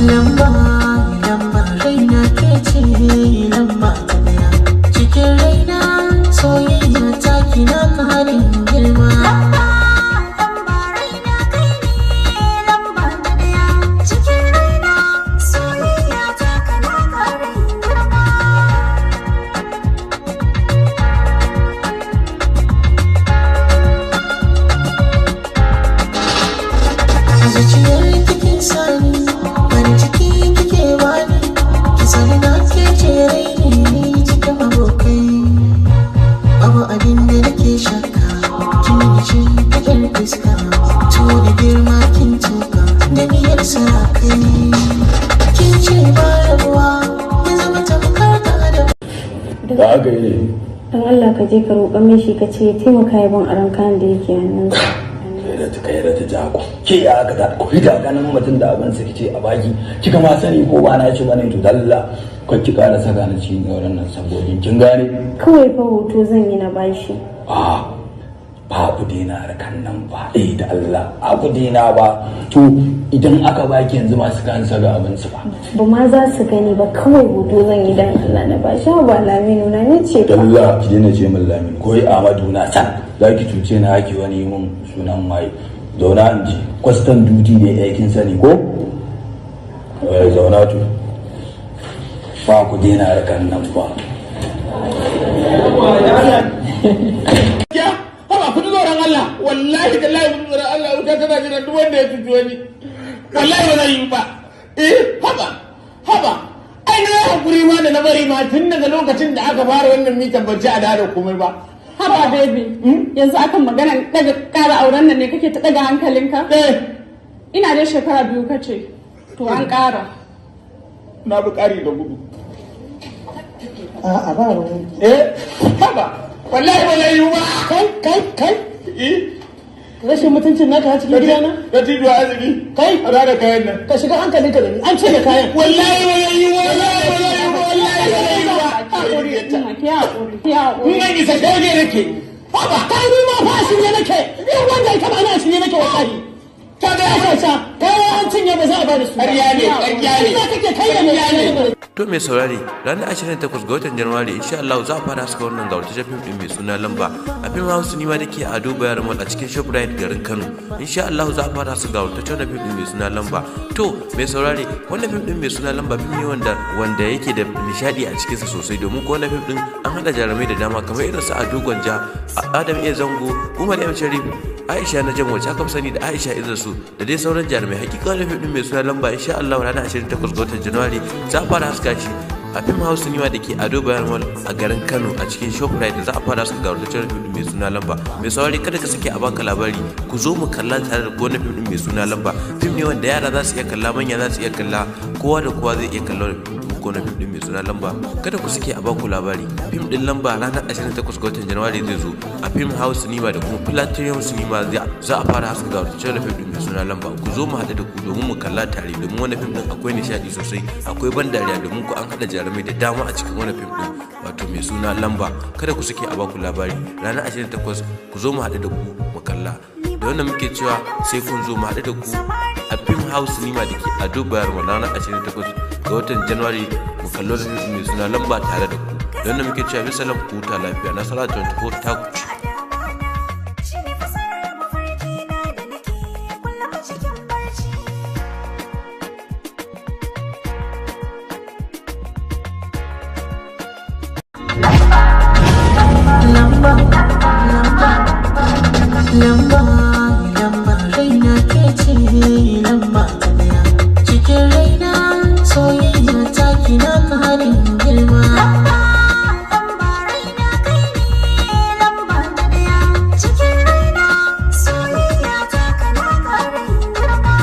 Lamba, lamba, raina ke ce lamba ta daya. Cikin raina soyayya ta kina karin girma. Lamba, lamba raina kai ne lamba ta daya. Cikin raina soyayya ta kana karin girma. A zuciyar kikin sani, farin ciki kike bani. Ki sani na ke ce raini cikin abokai. Babu abin da nake shakka, kin yi cin fitar fuska. To da girma kin tuka, da miyar sarakai. Kin ce ba rabuwa, mun zama tamkar da adam. Da aka yi ne? Don Allah ka je ka roƙa min shi, ka ce ya taimaka ya ban aron kayan da yake hannunsa. Kai da ta kai da ta jako ke ya aka ta ko da ganin mutum da abin sa kice a baki, kika ma sani ko ba na ci bane. To dalla ko ki kara saka ni cikin wannan sabogin, kin gane? Kawai fa hoto zan yi na bashi. A ba ku daina harkan nan ba. Eh, da Allah a ku daina ba. To idan aka baki yanzu masu kan saka abin su ba? Ba ma za su gani ba, kawai hoto zan yi dan Allah na bashi. Ba Laminu na ni ce fa. Dalla ki daina ce min Lamin ko Amadu, na san za ki cuce na haki wani mun sunan waye. Zauna in ji, custom duty ne aikin sani ko? Eh, zauna. To ba ku daina harkan nan ba. Ya haba, ku ji tsoron Allah. Wallahi tallahi, ku ji tsoron Allah. Wuta tana jiran duk wanda ya cuci wani. Wallahi ba zai yi ba. Eh, haba haba, ai na hakuri ma da na bari ma tun daga lokacin da aka fara wannan mitan ban ci a da komai ba. Haba baby, yanzu akan magana daga ƙara auren nan ne kake ta daga hankalinka? Eh. Ina dai shekara 2 kace, to an ƙara. Na bi ƙari da gudu. A'a, ba ruwan. Eh, haba, wallahi ba zai yi ba. Kai, kai, kai. Eh. Rashin mutuncin naka a cikin gidana? Da tijo azumi. Kai. A da kayan nan. Ka shiga hankalinka da ni. An cire kayan. Wallahi ba zai yi ba, wallahi ba zai yi ba, wallahi ba zai yi ba. Ki haƙuri, ki haƙuri. In an isa shege nake. Haba. Kai, ni ma fa a shirye nake. Ni wanda ya taba ni a shirye nake wallahi. Ta ga Ya sha kayan an cinye, ba za a bada su ba. Ƙarya ne, ƙarya ne. Ina kake kai da Ƙarya ne. To mai saurari, ranar 28 ga watan Januwari insha Allah za a fara haska wannan gawurtaccen fim din mai suna Lamba a Film House Cinema da ke Ado Bayero Mall a cikin Shoprite garin Kano. Insha Allah za a fara haska gawurtaccen fim din mai suna Lamba. To mai saurari, wannan fim din mai suna Lamba fim ne wanda yake da nishadi a cikinsa sosai, domin ko wannan fim din an hada jarumai da dama kamar irin su Ado Gwanja, Adam A Zango, Umar M Sharif, Aisha na Jamo wacce aka fi sani da Aisha Idrisu, da dai sauran jarumai. Hakika wannan fim din mai suna Lamba, insha Allah ranar 28 ga watan Januwari za a fara haska shi a Film House Cinema da ke Ado Bayero Mall a garin Kano a cikin Shoprite da za a fara haska gawurtaccen fim din mai suna Lamba. Mai saurari, kada ka sake a baka labari. Ku zo mu kalla tare da wannan fim din mai suna Lamba. Fim ne wanda yara za su iya kalla, manya za su iya kalla, kowa da kowa zai iya kalla wannan fim din mai suna Lamba. Kada ku sake a baku labari. Fim din Lamba ranar 28 ga watan Januwari zai zo a Film House Cinema da kuma Platinum Cinema. Za a fara haska gawurtaccen fim din mai suna Lamba. Ku zo mu haɗu da ku domin mu kalla tare, domin wannan fim din akwai nishaɗi sosai, akwai ban dariya, domin ku an haɗa jarumai da dama a cikin wannan fim din wato mai suna Lamba. Kada ku sake a baku labari. Ranar 28 ku zo mu haɗu da ku mu kalla. Da wannan muke cewa sai kun zo mu haɗu da ku a Film House Cinema da ke Ado Bayero Mall ranar 28 ga watan Januwari, mu kallo fim mai suna Lamba tare da ku. Da wannan muke cewa bisalam, ku huta lafiya. Nasara 24 ta ku ci. Shi ne fasarar mafarki na da nake kullum a cikin barci. Lamba, lamba, lamba, lamba, raina ke ce lamba ta daya. Cikin raina soyayya ta kina karin girma. Lamba, lamba raina kai ne lamba ta daya. Cikin raina soyayya ta kana karin girma.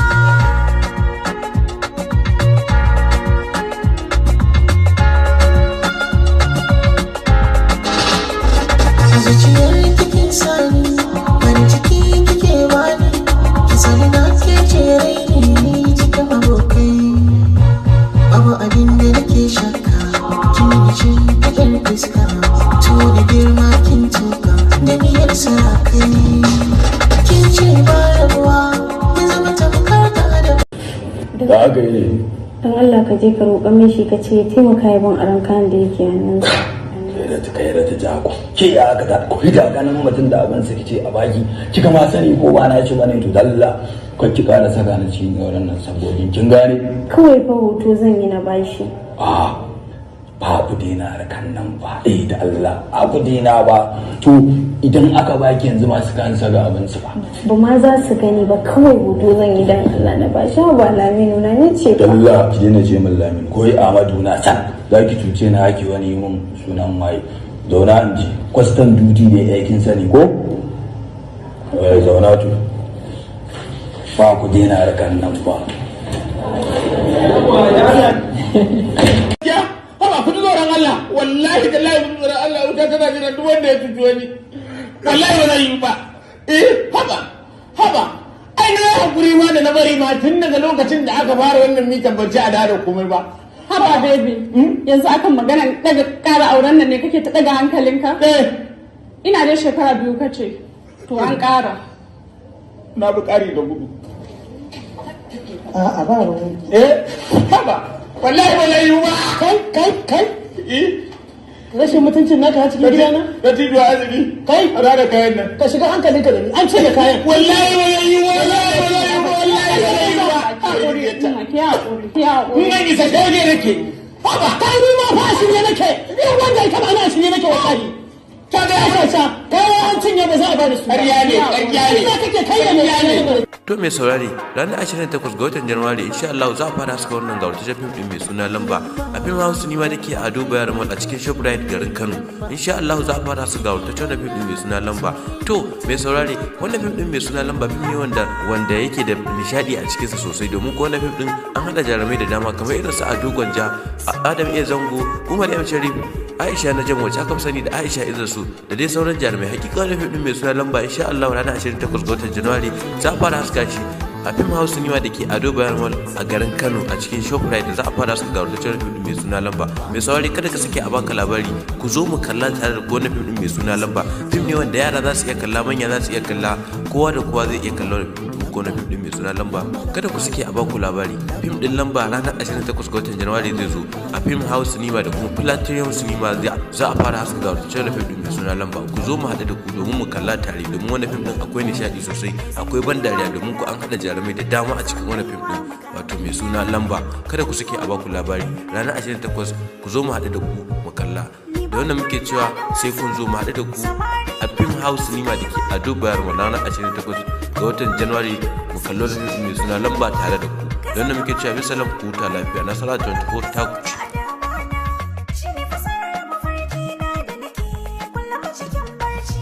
A zuciyar kikin sani, farin ciki kike bani. Ki sani na ke ce raini cikin abokai. Babu abin da nake shakka, kin yi cin fitar fuska. To da girma kin tuka, da miyar sarakai. Kin ce ba rabuwa, mun zama tamkar da adam. Da aka yi ne? Don Allah ka je ka roƙa min shi, ka ce ya taimaka ya ban aron kayan da yake hannunsa. Kai da ta kai da ta jako ke ya aka ta ko da ganin mutum da abin sa kice a baki, kika ma sani ko ba na ci bane. To dalla ko ki kara saka ni cikin wannan sabogin, kin gane? Kawai fa hoto zan yi na bashi. A ba ku daina harkan nan ba, eh, da Allah a ku daina ba. To idan aka baki yanzu masu kan saka abin su ba? Ba ma za su gani ba, kawai hoto zan yi dan Allah na bashi. Ba Laminu na ne ce ba. Dalla ki daina ce min Lamin ko Ahmadu na san za ki cuce na haki wani mun sunan waye. Zauna in ji, custom duty da ya kin sani ko? Eh, zauna. To ba ku daina harkan nan ba. Ya haba, ku ji tsoron Allah, wallahi tallahi ku ji tsoron Allah. Wuta tana jiran duk wanda ya cuci wani. Wallahi ba zai yi ba. Eh, haba haba, ai na yi hakuri ma da na bari ma tun daga lokacin da aka fara wannan mitan ban ci a da komai ba. Haba baby, yanzu akan magana daga ƙara auren nan ne kake ta daga hankalinka? Eh. Ina dai shekara 2 kace, to an ƙara. Na bi ƙari da gudu. A'a, ba ruwan. Eh, haba, wallahi ba zai yi ba. Kai, kai, kai! Eh. Rashin mutuncin naka a cikin gidana? Da tijuwa arziki. Kai! A da kayan nan. Ka shiga hankalinka da ni, an ce da kayan. Wallahi ba zai yi, wallahi ba zai yi, wallahi ba zai yi ba. Ki haƙuri, ki haƙuri. In an isa shege nake. Haba, kai, ni ma fa a shirye nake. In wanda ya taba ni, a shirye nake wallahi. Ta ga Ya sha, kayan an cinye, ba za a bani su ba. Ƙarya ne, ƙarya ne. Ina kake kai da mai? To mai saurari, ranar 28 ga watan Januwari insha Allah za a fara haska wannan gawartaccen fim din mai suna Lamba a Film House Cinema da ke Ado Bayero Mall a cikin Shoprite garin Kano. Insha Allah za a fara haska gawartaccen fim din mai suna Lamba. To mai saurari, wannan fim din mai suna Lamba fim ne wanda yake da nishadi a cikinsa sosai, domin ko wannan fim din an hada jarumai da dama kamar irin su Ado Gwanja, Adam A Zango, Umar M Sharif, Aisha na Jam wacce aka fi sani da Aisha Izasu, da dai sauran jarumai. Hakika wannan fim din mai suna Lamba insha Allah ranar 28 ga watan Januwari za a fara haska shi a Film House Cinema da ke Ado Bayero Mall a garin Kano a cikin Shoprite da za a fara haska gawartaccen fim din mai suna Lamba. Mai saurari, kada ka sake a baka labari, ku zo mu kalla tare da wannan fim din mai suna Lamba. Fim ne wanda yara za su iya kalla, manya za su iya kalla, kowa da kowa zai iya kalla wannan fim din mai suna Lamba. Kada ku sake a baku labari, fim din Lamba ranar 28 ga watan Januwari zai zo a Film House Cinema da kuma Platinum Cinema. Za a fara haska gawartaccen fim din mai suna Lamba. Ku zo mu haɗu da ku domin mu kalla tare, domin wannan fim din akwai nishaɗi sosai, akwai ban dariya, domin ku an haɗa jarumai da dama a cikin wannan fim din wato mai suna Lamba. Kada ku sake a baku labari, ranar 28 ku zo mu haɗu da ku mu kalla. Da wannan muke cewa sai kun zo mu haɗu da ku a Film House Cinema da ke Ado Bayero ranar 28 ga watan Januwari, mu kallo da mai suna Lamba tare da ku. Da wannan muke cewa bisalam, ku huta lafiya. Nasara 24 ta ku ci. Shi ne fasarar mafarki na da nake kullum cikin barci.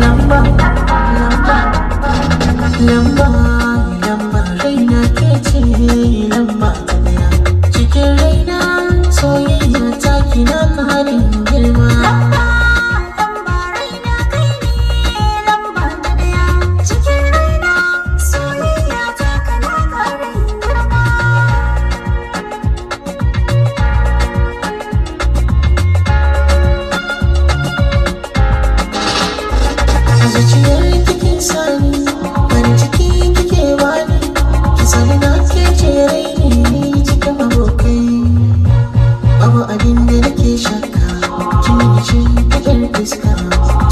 Lamba, lamba, lamba, lamba, raina ke ce lamba ta daya. Cikin raina soyayya ta kina karin girma. Lamba, lamba, raina kai ne lamba ta daya. Cikin raina soyayya ta kana karin girma. A zuciyar kike sani, farin ciki kike bani, ki sani na ke ce raini cikin abokai. Babu abin da nake shakka, kin yi shimfiɗar fuska,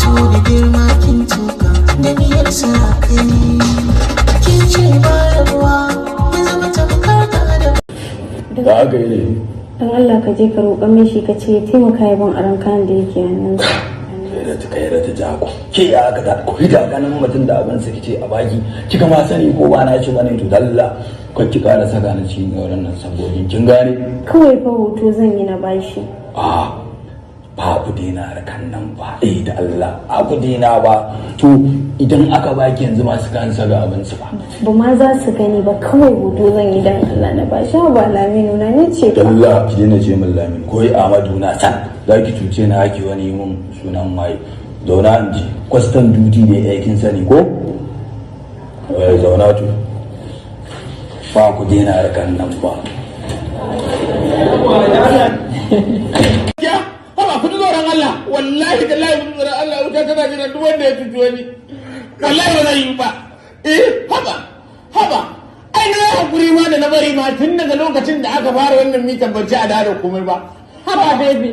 to da girma kin tuka, da miyar sarakai. Kin ce ba rabuwa, mun zama tamkar da adam. Da aka yi ne? Don Allah ka je ka roƙa min shi, ka ce ya taimaka ya ban aron kayan da yake hannunsa. Kai da ta kai da ta jako ke ya aka ta ko da ganin mutum da abin sa kice a baki, kika ma sani ko ba na ci bane. To dalla ko ki kara saka ni cikin wannan sabogin, kin gane? Kawai fa hoto zan yi na bashi. A ba ku daina harkan nan ba, eh, da Allah a ku daina ba. To idan aka baki yanzu masu kan saka abin su ba? Ba ma za su gani ba, kawai hoto zan yi dan Allah na bashi. Ba Laminu na ne ce ba. Dalla ki daina ce min Lamin ko Ahmadu na san za ki cuce na haki wani mun sunan waye. Zauna in ji, custom duty da ya kin sani ko? Eh, zauna. To ba ku daina harkan nan ba. Ya haba, ku ji tsoron Allah, wallahi tallahi ku ji tsoron Allah, wuta tana tana jiran duk wanda ya cuci wani. Wallahi ba zai yi ba. Eh, haba, haba. Ai na yi hakuri ma da na bari ma tun daga lokacin da aka fara wannan mitan ban ci a da komai ba. Haba baby,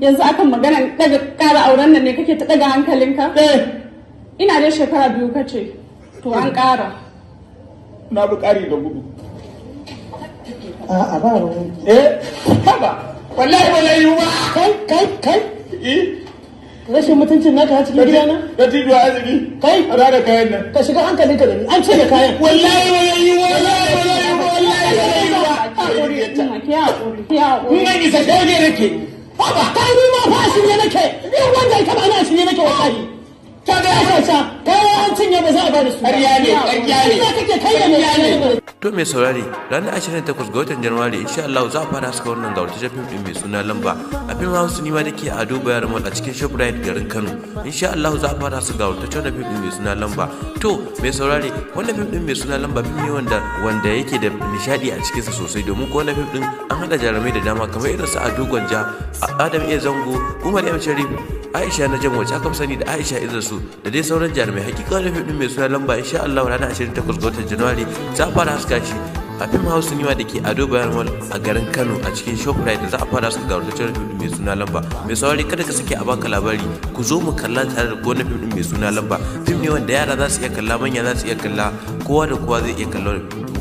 yanzu akan maganan daga ƙara auren nan ne kake ta daga hankalinka? Eh. Ina dai shekara 2 kace, to an ƙara. Na bi ƙari da gudu. A'a, ba ruwan. Eh, haba. Wallahi ba zai yi ba. Kai, kai, kai. Eh. Rashin mutuncin naka a cikin gidana. Dattijo arziki. Kai. A da kayan nan. Ka shiga hankalinka da ni. An ce da kayan. Wallahi ba zai yi ba, wallahi ba zai yi ba, wallahi ba zai yi ba. Umma, ki haƙuri, ki haƙuri. In an isa shege nake. Haba, kai, ni ma fa a shirye nake. Ni wanda ya taba ni a shirye nake wallahi. Ta ga Ka sa kai an cinye ba za a bada su. Ƙarya ne, ƙarya ne. Ina kake kai da ne. To mai saurari, ranar 28 ga watan Januwari insha Allah za a fara haska wannan gawurtaccen fim din mai suna Lamba a Film House Cinema da ke a Ado Bayero Mall a cikin Shoprite garin Kano. Insha Allah za a fara haska gawurtaccen wannan fim din mai suna Lamba. To mai saurari, wannan fim din mai suna Lamba fim ne wanda yake da nishadi a cikinsa sosai, domin ko wannan fim din an hada jarumai da dama kamar irin su Ado Gwanja, Adam A Zango, Umar M Sharif, Aisha Najam wacce aka fi sani da Aisha Izasu, da dai sauran jarumai. Hakika wannan fim din mai suna Lamba insha Allah ranar 28 ga watan Januwari za a fara haska shi a Film House Cinema da ke Ado Bayero Mall a garin Kano a cikin Shoprite da za a fara haska gawurtaccen fim din mai suna Lamba. Mai saurari, kada ka sake a baka labari, ku zo mu kalla tare da wannan fim din mai suna Lamba. Fim ne wanda yara za su iya kalla, manya za su iya kalla, kowa da kowa zai iya kalla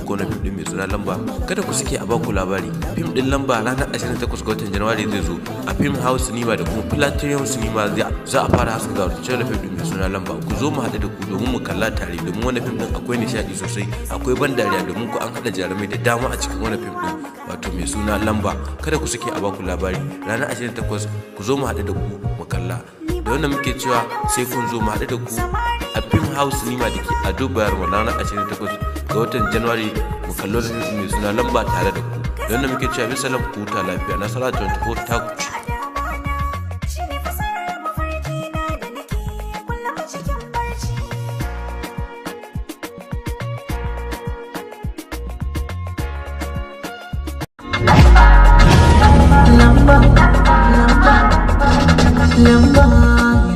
wannan fim din mai suna Lamba. Kada ku sake a baku labari. Fim din Lamba ranar 28 ga watan Januwari zai zo a Film House Cinema da kuma Platinum Cinema. Za a fara haska gawurtaccen fim din mai suna Lamba. Ku zo mu haɗu da ku domin mu kalla tare, domin wannan fim din akwai nishaɗi sosai, akwai ban dariya, domin ku an haɗa jarumai da dama a cikin wannan fim din wato mai suna Lamba. Kada ku sake a baku labari, ranar 28 ku zo mu haɗu da ku mu kalla. Da wannan muke cewa sai kun zo mu haɗu da ku a Film House Cinema da ke Ado Bayero ranar 28 ga watan January, mu kallo da fim mai suna Lamba tare da ku. Da wannan muke cewa bisalam, ku huta lafiya. Nasara 24 ta ku ci. Shi ne fasarar mafarki na da nake kullum a cikin barci. Lamba, lamba, lamba,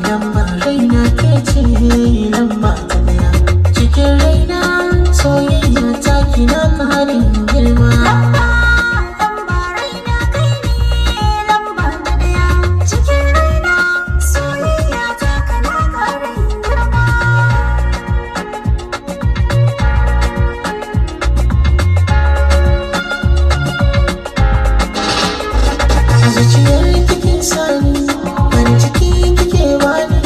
lamba, raina ke ce lamba ta daya. Cikin raina soyayya ta kina karin girma. Lamba, lamba, raina kai ne lamba ta daya. Cikin raina soyayya ta kana karin girma. A zuciyar kike sani, farin ciki kike bani,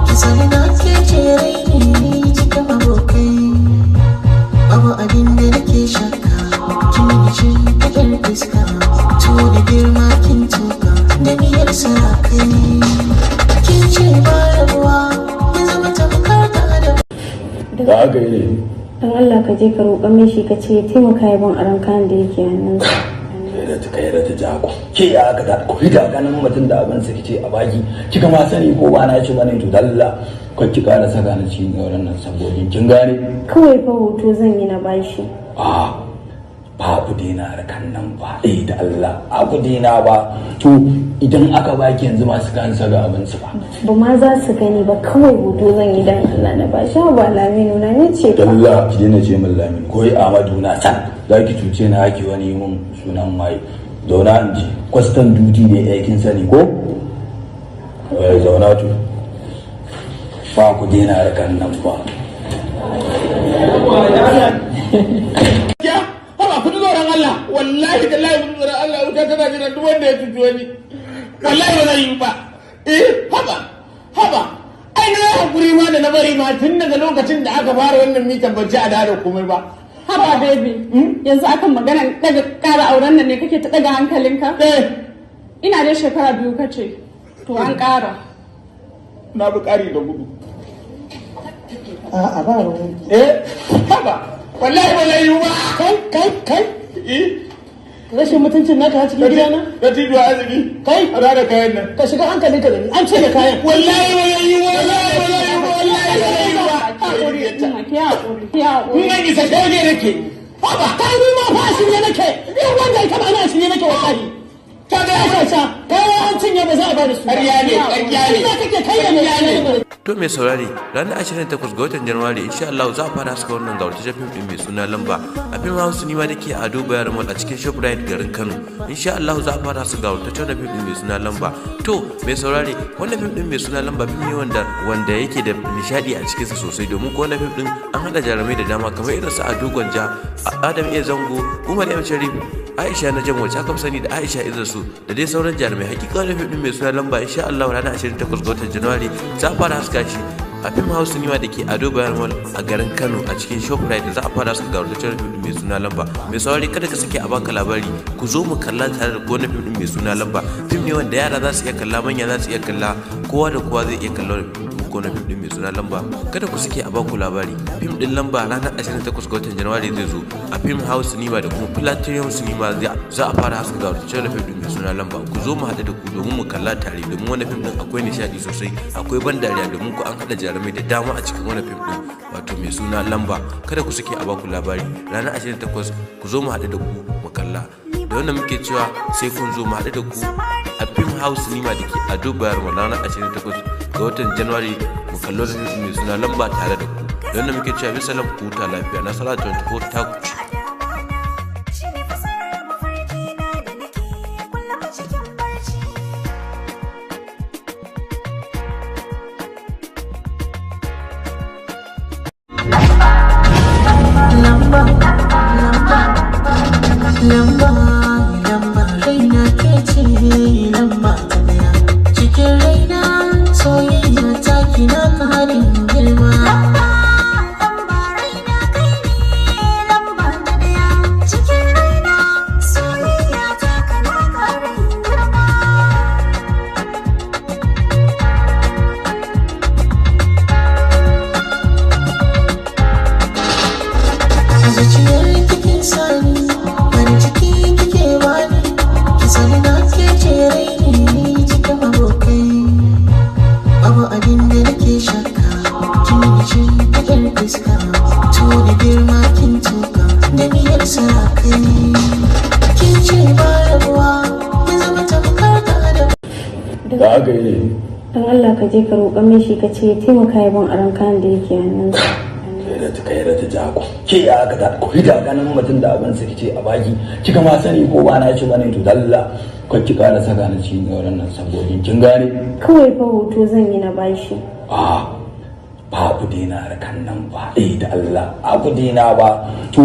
ki sani na ke ce raini cikin abokai. Babu abin da nake shakka, kin yi shi kadar fuska, to da girma kin tuka, da miyar sarakai. Kin ce ba rabuwa, mun zama tamkar da adam. Da aka yi ne? Don Allah ka je ka roƙa min shi, ka ce ya taimaka ya ban aron kayan da yake hannunsa. Kai da ta kai da ta jako ke ya aka ta ku da ganin mutum da abin sa kice a baki, kika ma sani ko ba na ci bane. To dalla ko ki kara saka ni cikin auren nan sabobin, kin gane? Kawai fa hoto zan yi na bashi. A ba ku daina harkan nan ba. Eh, da Allah a ku daina ba. To idan aka baki yanzu masu kan saka abin su ba. Ba ma za su gani ba, kawai hoto zan yi dan Allah na bashi. Ba Laminu na, ni ce fa. Dalla ki daina ce min Lamin ko Ahmadu na san za ki cuce ni haki wani mun sunan waye. Zauna in ji, custom duty ne. Eh, kin sani ko? Eh, zauna. To ba ku daina harkan nan ba. Ya, haba, ku ji tsoron Allah, wallahi tallahi ku ji tsoron Allah, wuta tana jiran duk wanda ya cuci wani. Wallahi ba zai yi ba. Eh, haba, haba. Ai na yi hakuri ma da na bari ma tun daga lokacin da aka fara wannan mitan ban ci a da komai ba. Haba baby, yanzu akan maganan daga ƙara auren nan ne kake ta daga hankalinka? Eh. Ina dai shekara 2 kace, to an ƙara. Na bi ƙari da gudu. A'a, ba ruwan. Eh, haba. Wallahi ba zai yi ba. Kai, kai, kai. Eh. Rashin mutuncin naka a cikin gidana. Dattijo arziki. Kai. A da kayan nan. Ka shiga hankalinka da ni. An ce da kayan. Wallahi ba zai yi ba, wallahi ba zai yi ba, wallahi ba zai yi ba. Umma, ki haƙuri, ki haƙuri. In an isa shege nake. Haba, kai, ni ma fa a shirye nake. Ni wanda ya taba ni a shirye nake wallahi. Ta ga Ka sa kai an cinye ba za a bada su. Ƙarya ne, ƙarya ne. Ina kake kai da ne. To mai saurare, ranar 28 ga watan Januwari insha Allah za a fara haska wannan gawurtaccen fim din mai suna Lamba a fim House Cinema da ke Ado Bayero Mall a cikin Shoprite garin Kano. Insha Allah za a fara haska gawurtaccen wannan fim din mai suna Lamba. To mai saurare, wannan fim din mai suna Lamba fim ne wanda yake da nishadi a cikinsa sosai, domin ko wannan fim din an hada jarumai da dama kamar irin su Ado Gwanja, Adam A Zango, Umar M Sharif, Aisha na Jamo wacce aka fi sani da Aisha Idrisu da dai sauran jarumai. Hakika wannan fim din mai suna Lamba insha Allah ranar 28 ga watan Januwari za a fara haska shi a Film House Cinema da ke Ado Bayero Mall a garin Kano a cikin Shoprite. Za a fara haska gawurtaccen fim din mai suna Lamba. Mai saurari, kada ka sake a baka labari, ku zo mu kalla tare da wannan fim din mai suna Lamba. Fim ne wanda yara za su iya kalla, manya za su iya kalla, kowa da kowa zai iya kalla wannan fim din mai suna Lamba. Kada ku sake a baku labari, fim din Lamba ranar 28 ga watan Januwari zai zo a Film House Cinema da kuma Platinum Cinema. Za a fara haska gawurtaccen fim din mai suna Lamba. Ku zo mu haɗu da ku domin mu kalla tare, domin wannan fim din akwai nishaɗi sosai, akwai ban dariya, domin ku an haɗa jarumai da dama a cikin wannan fim din wato mai suna Lamba. Kada ku sake a baku labari, ranar 28 ku zo mu haɗu da ku mu kalla. Da wannan muke cewa sai kun zo mu haɗu da ku a Film House Cinema da ke Ado Bayero Mall ranar 28 ga watan January, mu kallo da fim mai suna Lamba tare da ku. Da wannan muke cewa bisalam, ku huta lafiya. Nasara 24 ta ku ci. Shi ne fasarar mafarki na da nake kullum a cikin barci. Lamba, lamba, lamba, lamba, raina ke ce lamba ta daya cikin raina, soyayya ta kina karin girma. Lamba, raina kai ne lamba ta daya cikin raina, soyayya ta kana karin girma. A zuciyar kikin sani, farin ciki kike bani, ki sani na ke ce raini cikin abokai. Babu abin da nake shakka, kin yi cin kadar fuska, to da girma kin tuka da miyar sarakai. Kin ce ba rabuwa, mun zama tamkar da da Da aka yi ne? Don Allah ka je ka roƙa min shi, ka ce ya taimaka ya ban aron kayan da yake hannunsa. Kai da ta kai da ta jako ke ya aka ta ko da ganin mutum da abin sa kice a baki, kika ma sani ko ba na ci bane. To dalla ko ki kara saka ni cikin wannan sabogin, kin gane? Kawai fa hoto zan yi na bashi. A ba ku daina harkan nan ba, eh, da Allah a ku daina ba. To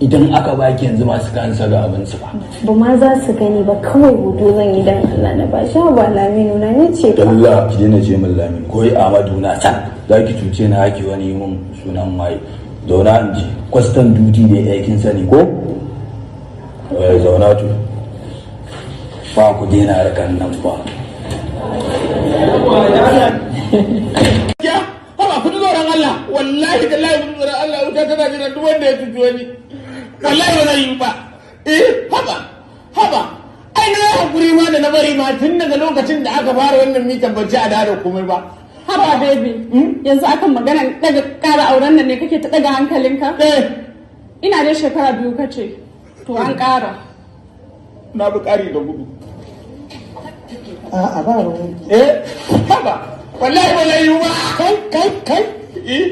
idan aka baki yanzu masu kan saka abin su ba? Ba ma za su gani ba, kawai hoto zan yi dan Allah na bashi. Ba Laminu na, ni ce fa. Dalla ki daina ce min Lamin ko Ahmadu na san za ki cuce ni haki wani mun sunan waye. Zauna in ji, custom duty ne aikin sani ko? Eh, zauna. To ba ku daina harkan nan ba. Ya haba, ku ji tsoron Allah, wallahi tallahi ku ji tsoron Allah, wuta tana jiran duk wanda ya cuci wani. Wallahi ba zai yi ba. Eh, haba haba, ai na yi hakuri ma da na bari ma tun daga lokacin da aka fara wannan mitan ban ci a da komai ba. Haba baby, yanzu akan magana daga ƙara auren nan ne kake ta daga hankalinka? Eh. Ina dai shekara 2 kace, to an ƙara. Na bi ƙari da gudu. A'a, ba ruwan. Eh, haba, wallahi ba zai yi ba. Kai, kai, kai! Eh.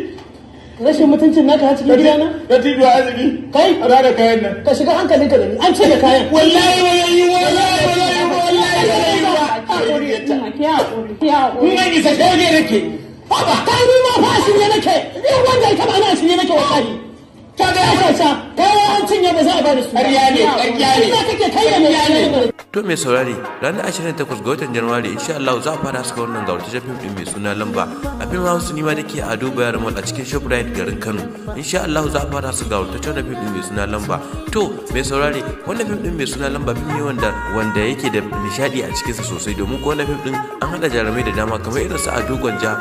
Rashin mutuncin naka a cikin gidana. Da tijo azumi. Kai! A da kayan nan. Ka shiga hankalinka da ni, an ce da kayan. Wallahi ba zai yi ba, wallahi ba zai yi ba, wallahi ba zai yi ba. Haƙuri, ki haƙuri, ki haƙuri. In an isa shege nake. Haba, kai, ni ma fa a shirye nake, ni wanda ya taba ni a shirye nake wallahi. Ta ga Ka sha kayan an cinye, ba za a bada su ba. Ƙarya ne, ƙarya ne. Ina kake kai da mai? To mai saurare, ranar 28 ga watan Januwari insha Allah za a fara haska wannan gawurtaccen fim din mai suna Lamba a Film House Cinema da ke Ado Bayero Mall a cikin Shoprite garin Kano. Insha Allah za a fara haska gawurtaccen fim din mai suna Lamba. To mai saurare, wannan fim din mai suna Lamba fim ne wanda yake da nishadi a cikinsa sosai, domin ko wannan fim din an haɗa jarumai da dama kamar irin su Ado Gwanja,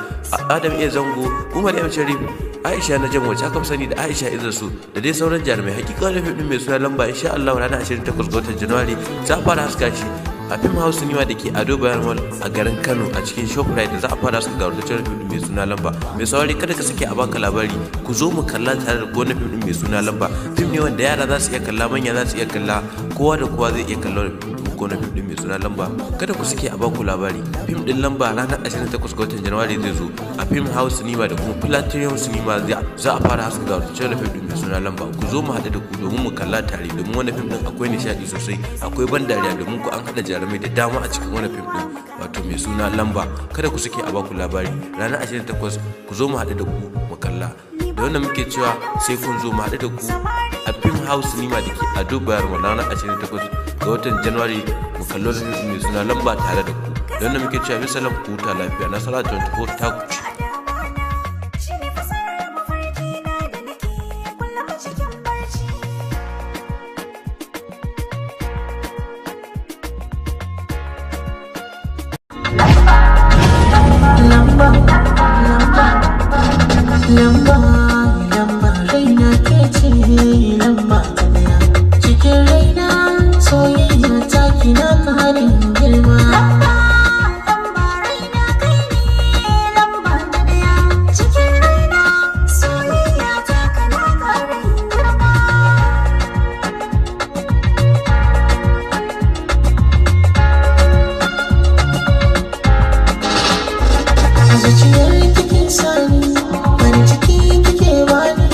Adam A Zango, Umar M Sharif, Aisha na Jamo wacce aka fi sani da Aisha Idrisu da dai sauran jarumai. Hakika wannan fim din mai suna Lamba insha Allah ranar 28 ga watan Januwari za a fara haska shi a Film House Cinema da ke Ado Bayero Mall a garin Kano a cikin Shoprite. Za a fara haska gawurtaccen fim din mai suna Lamba. Mai saurari, kada ka sake a baka labari, ku zo mu kalla tare da wannan fim din mai suna Lamba. Fim ne wanda yara za su iya kalla, manya za su iya kalla, kowa da kowa zai iya kalla. muku wannan fim din mai suna Lamba. Kada ku sake a baku labari. Fim din Lamba ranar 28 ga watan January zai zo a Film House Cinema da kuma Platinum Cinema. Za a fara haska gawurtaccen fim din mai suna Lamba. Ku zo mu haɗu da ku domin mu kalla tare, domin wannan fim din akwai nishaɗi sosai, akwai ban dariya, domin ku an haɗa jarumai da dama a cikin wannan fim din wato mai suna Lamba. Kada ku sake a baku labari. Ranar 28 ku zo mu haɗu da ku mu kalla. Da wannan muke cewa sai kun zo mu haɗu da ku a Film House Cinema da ke Ado Bayero ranar 28 ga watan January, mu kallo mai suna Lamba tare da ku. Da wannan muke cewa bisalam, ku huta lafiya. Nasara 24 ta ku ci. Shi ne fasarar mafarki na da nake kullum a cikin barci. Lamba, lamba, lamba, lamba, raina ke ce lamba ta daya. Cikin raina soyayya ta kina karin girma. Lamba raina kai ne lamba ta daya. Cikin raina soyayya ta kana ƙarin girma. A zuciyar kike sani, farin ciki kike bani,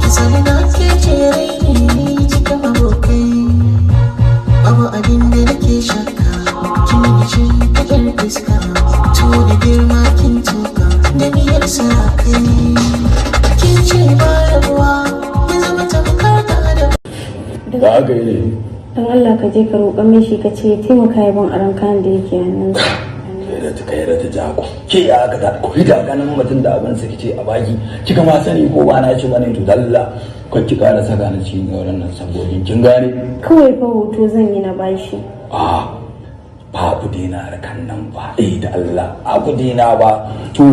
ki sani na ke ce raini cikin abokai. Babu abin da nake shakka, kin yi cin kadar fuska, to da girma kin tuka, da miyar sarakai. Kin ce ba rabuwa, mun zama tamkar da adam. Da aka yi ne? Dan Allah ka je ka roƙa min shi, ka ce ya taimaka ya ban aron kayan da yake hannunsa. Kai da ta kai da ta ja ku ke ya aka ta ku da ganin mutum da abin sa kice a baki, kika ma sani ko ba na ci bane. To dalla ko ki kara saka ni cikin wannan sabogin, kin gane? Kawai fa hoto zan yi na bashi. A ba ku daina harkan nan ba, eh, da Allah a ku daina ba. To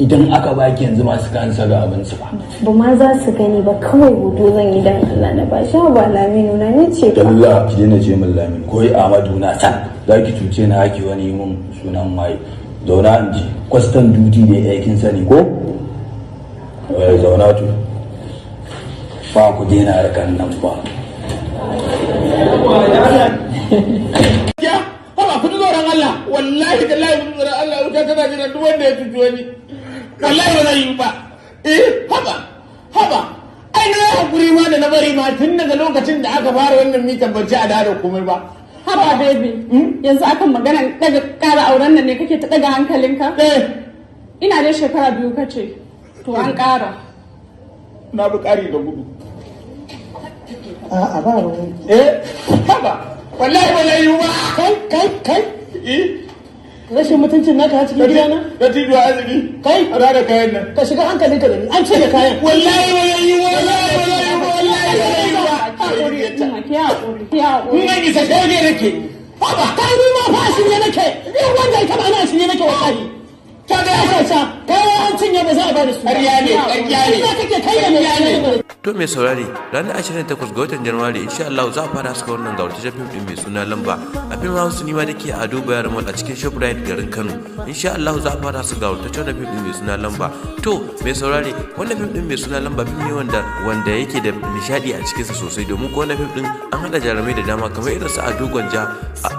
idan aka baki yanzu masu kan saka abin su ba? Ba ma za su gani ba, kawai hoto zan yi dan Allah na bashi. Ba Laminu na ni ce fa. Dalla ki daina ce min Lamin ko Ahmadu na san za ki cuce ni haki wani mun sunan waye. Zauna in ji, custom duty ne aikin sani ko? Eh, zauna. To ba ku daina harkan nan ba. Ya haba, ku ji tsoron Allah, wallahi tallahi ku ji tsoron Allah. Wuta tana jiran duk wanda ya cuci wani. Wallahi ba zai yi ba. Eh, haba haba, ai na yi hakuri ma da na bari ma tun daga lokacin da aka fara wannan mitan ban ci a da komai ba. Haba baby, yanzu akan magana daga ƙara auren nan ne kake ta daga hankalinka? Eh. Ina dai shekara 2 kace, to an ƙara. Na bi ƙari da gudu. A'a, ba wani. Eh, haba, wallahi ba zai yi ba. Kai, kai, kai, eh. Rashin mutuncin naka a cikin gidana? Da tijuwa arziki. Kai. A da kayan nan. Ka shiga hankalinka da ni, an ce da kayan. Wallahi ba zai yi, wallahi ba zai yi, wallahi ba zai yi ba. Haƙuri, Umma, ki haƙuri, ki haƙuri. In an isa shege nake. Haba, kai, ni ma fa a shirye nake. Ni wanda ya taba ni a shirye nake wallahi. Ta ga Ka sha, kai an cinye ba za a bada su. Ƙarya ne, ƙarya ne. Ina kake kai da me? To mai saurari, ranar 28 ga watan Januwari insha Allah za a fara haska wannan gawurtaccen fim din mai suna Lamba a Film House Cinema da ke a Ado Bayero Mall a cikin Shoprite garin Kano. Insha Allah za a fara haska gawurtaccen fim din mai suna Lamba. To mai saurari, wannan fim din mai suna Lamba fim ne wanda yake da nishadi a cikinsa sosai, domin ko wannan fim din an haɗa jarumai da dama kamar irin su Ado Gwanja,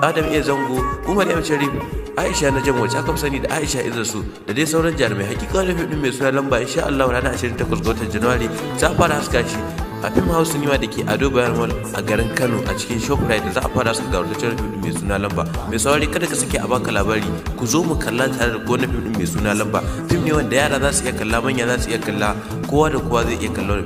Adam A Zango, Umar M Sharif, Aisha na Jam wacce aka fi sani da Aisha Izasu, da dai sauran jarumai. Hakika wannan fim din mai suna Lamba insha Allah ranar 28 ga watan Januwari za a fara haska shi a Film House Cinema da ke Ado Bayero Mall a garin Kano a cikin Shoprite. Da za a fara haska gawurtaccen fim din mai suna Lamba. Mai saurari, kada ka sake a baka labari. Ku zo mu kalla tare da wannan fim din mai suna Lamba. Fim ne wanda yara za su iya kalla, manya za su iya kalla, kowa da kowa zai iya kalla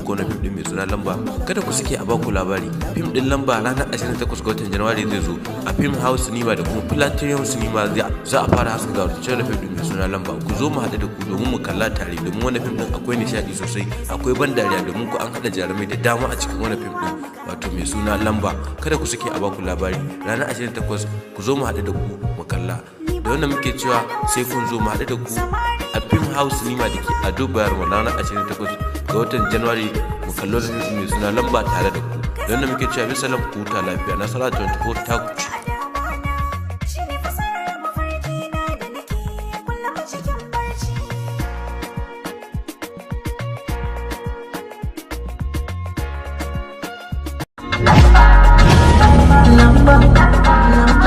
wannan fim din mai suna Lamba. Kada ku sake a baku labari. Fim din Lamba ranar 28 ga watan Januwari zai zo a Film House Cinema da kuma Platinum Cinema. Za a fara haska gawurtaccen fim din mai suna Lamba. Ku zo mu haɗu da ku domin mu kalla tare, domin wannan fim din akwai nishaɗi sosai, akwai ban dariya, domin ku an haɗa jarumai da dama a cikin wannan fim din wato mai suna Lamba. Kada ku sake a baku labari. Ranar 28 ku zo mu haɗu da ku mu kalla. Da wannan muke cewa sai kun zo mu haɗu da ku a Film House Cinema da ke Ado Bayero ranar 28 ga watan January, mu kallo mai suna Lamba tare da ku. Da wannan muke cewa bisalam, ku huta lafiya. Nasara 24 ta ku ci. Shi ne fasarar mafarki na da nake kullum a cikin barci. Lamba, lamba.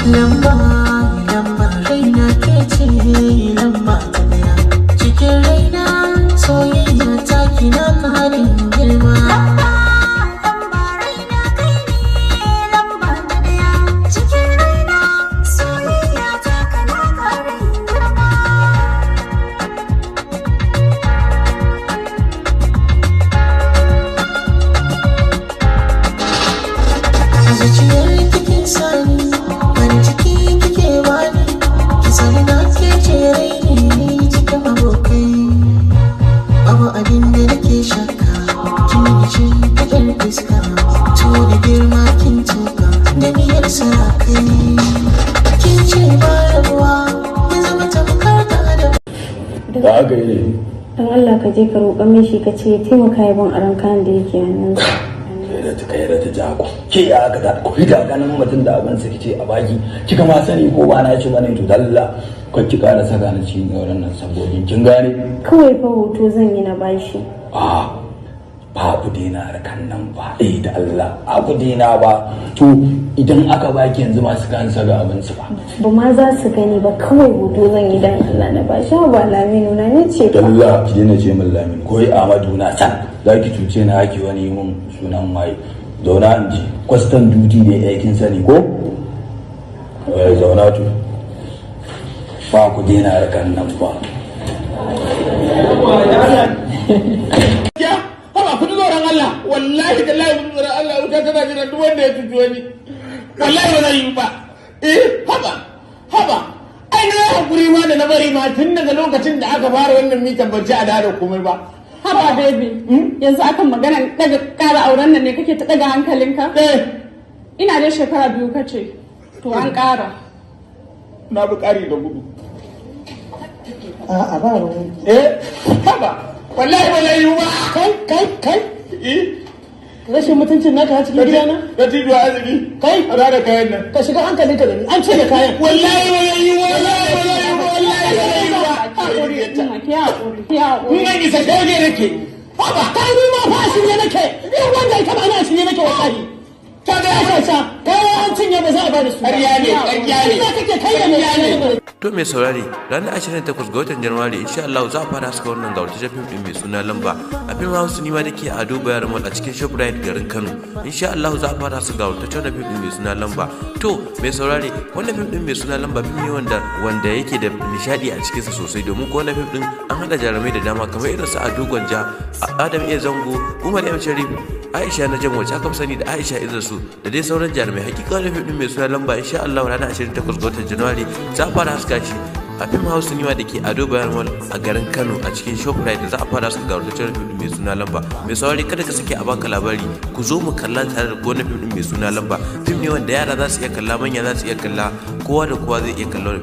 Lamba, lamba, raina ke ce lamba ta daya. Cikin raina soyayya ta kina karin girma. Lamba, lamba, raina kai ne lamba ta daya. Cikin raina soyayya ta kana karin girma. A zuciyar kike sani, farin ciki kike bani, ki sani na ke ce raini cikin abokai. Babu abin da nake shakka, kin yi gishin fitar fuska, to da girma kin tuka, da miyar sarakai. Kin ce ba rabuwa, mun zama tamkar da adam. Da aka yi ne. Dan Allah ka je ka roƙa min shi ka ce ya taimaka ya ban aron kayan da yake hannunsa. Kai da ta kai da ta jako. Ke ya aka ta ku da ganin mutum da abin sa kice a baki. Kika ma sani ko ba na ci bane to dalla. Kar ki ƙara saka ni cikin auren nan sabogin kin gane? Kawai fa hoto zan yi na bashi. A ba ku daina harkan nan ba. Eh da Allah, a ku daina ba. To idan aka baki yanzu masu kan saka abin su ba. Ba ma za su gani ba, kawai hoto zan yi dan Allah na bashi. Ba Laminu na ni ce fa. Dalla ki daina ce min Lamin ko Ahmadu na san za ki cuce ni haki wani mun sunan waye. Zauna in ji kwastan duty ne aikin sani ko? Eh zauna to. Ba ku daina harkan nan ba. Ya, haba ku ji tsoron Allah, wallahi tallahi ku ji tsoron Allah, wuta tana jiran duk wanda ya cuci wani. Wallahi ba zai yi ba. Eh, haba, haba. Ai na yi hakuri ma da na bari ma tun daga lokacin da aka fara wannan mitan ban ci a da komai ba. Haba baby, yanzu akan maganan daga ƙara auren nan ne kake ta daga hankalinka? Eh, Ina dai shekara 2 kace. To an ƙara. na bi ƙari da gudu. A'a ba ruwan. Eh, haba, wallahi ba zai yi ba. Kai, kai, kai, Eh, rashin mutuncin naka a cikin gidana? Dattijo arziki. Kai. A da kayan nan. Ka shiga hankalinka da ni, an ce da kayan. Wallahi ba zai yi ba, wallahi ba zai yi ba, wallahi ba zai yi ba. Umma, ki haƙuri, ki haƙuri. In an isa shege nake. Haba, kai ni ma fa a shirye nake. Ni wanda ya taba ni a shirye nake wallahi. Ta ga Ya sha, kai an cinye ba za a bada su. Ƙarya ne, ƙarya ne. Ina kake kai da mai. To mai saurari ranar 28 ga watan Janairu insha Allah za a fara haska wannan gaurataccen fim din mai suna lamba a fim House Cinema da ke Ado Bayero Mall a cikin Shoprite garin Kano. Insha Allah za a fara haska gaurataccen wannan fim din mai suna lamba. To mai saurari wannan fim din mai suna lamba fim ne wanda yake da nishadi a cikinsa sosai domin ko wannan fim din an hada jarumai da dama kamar irin su Ado Gwanja, Adam A Zango, Umar M Sharif, Aisha Najam wacce aka fi sani da Aisha Idrisu da dai sauran jarumai. Hakika wannan fim din mai suna lamba insha Allah ranar 28 ga watan Janairu za a fara haska shi a fim House Cinema da ke Ado Bayero Mall a garin Kano a cikin Shoprite da za a fara haska gaurataccen fim din mai suna lamba. Mai saurari kada ka sake a baka labari, ku zo mu kalla tare da wannan fim din mai suna lamba. Fim ne wanda yara za su iya kalla, manya za su iya kalla, kowa da kowa zai iya kalla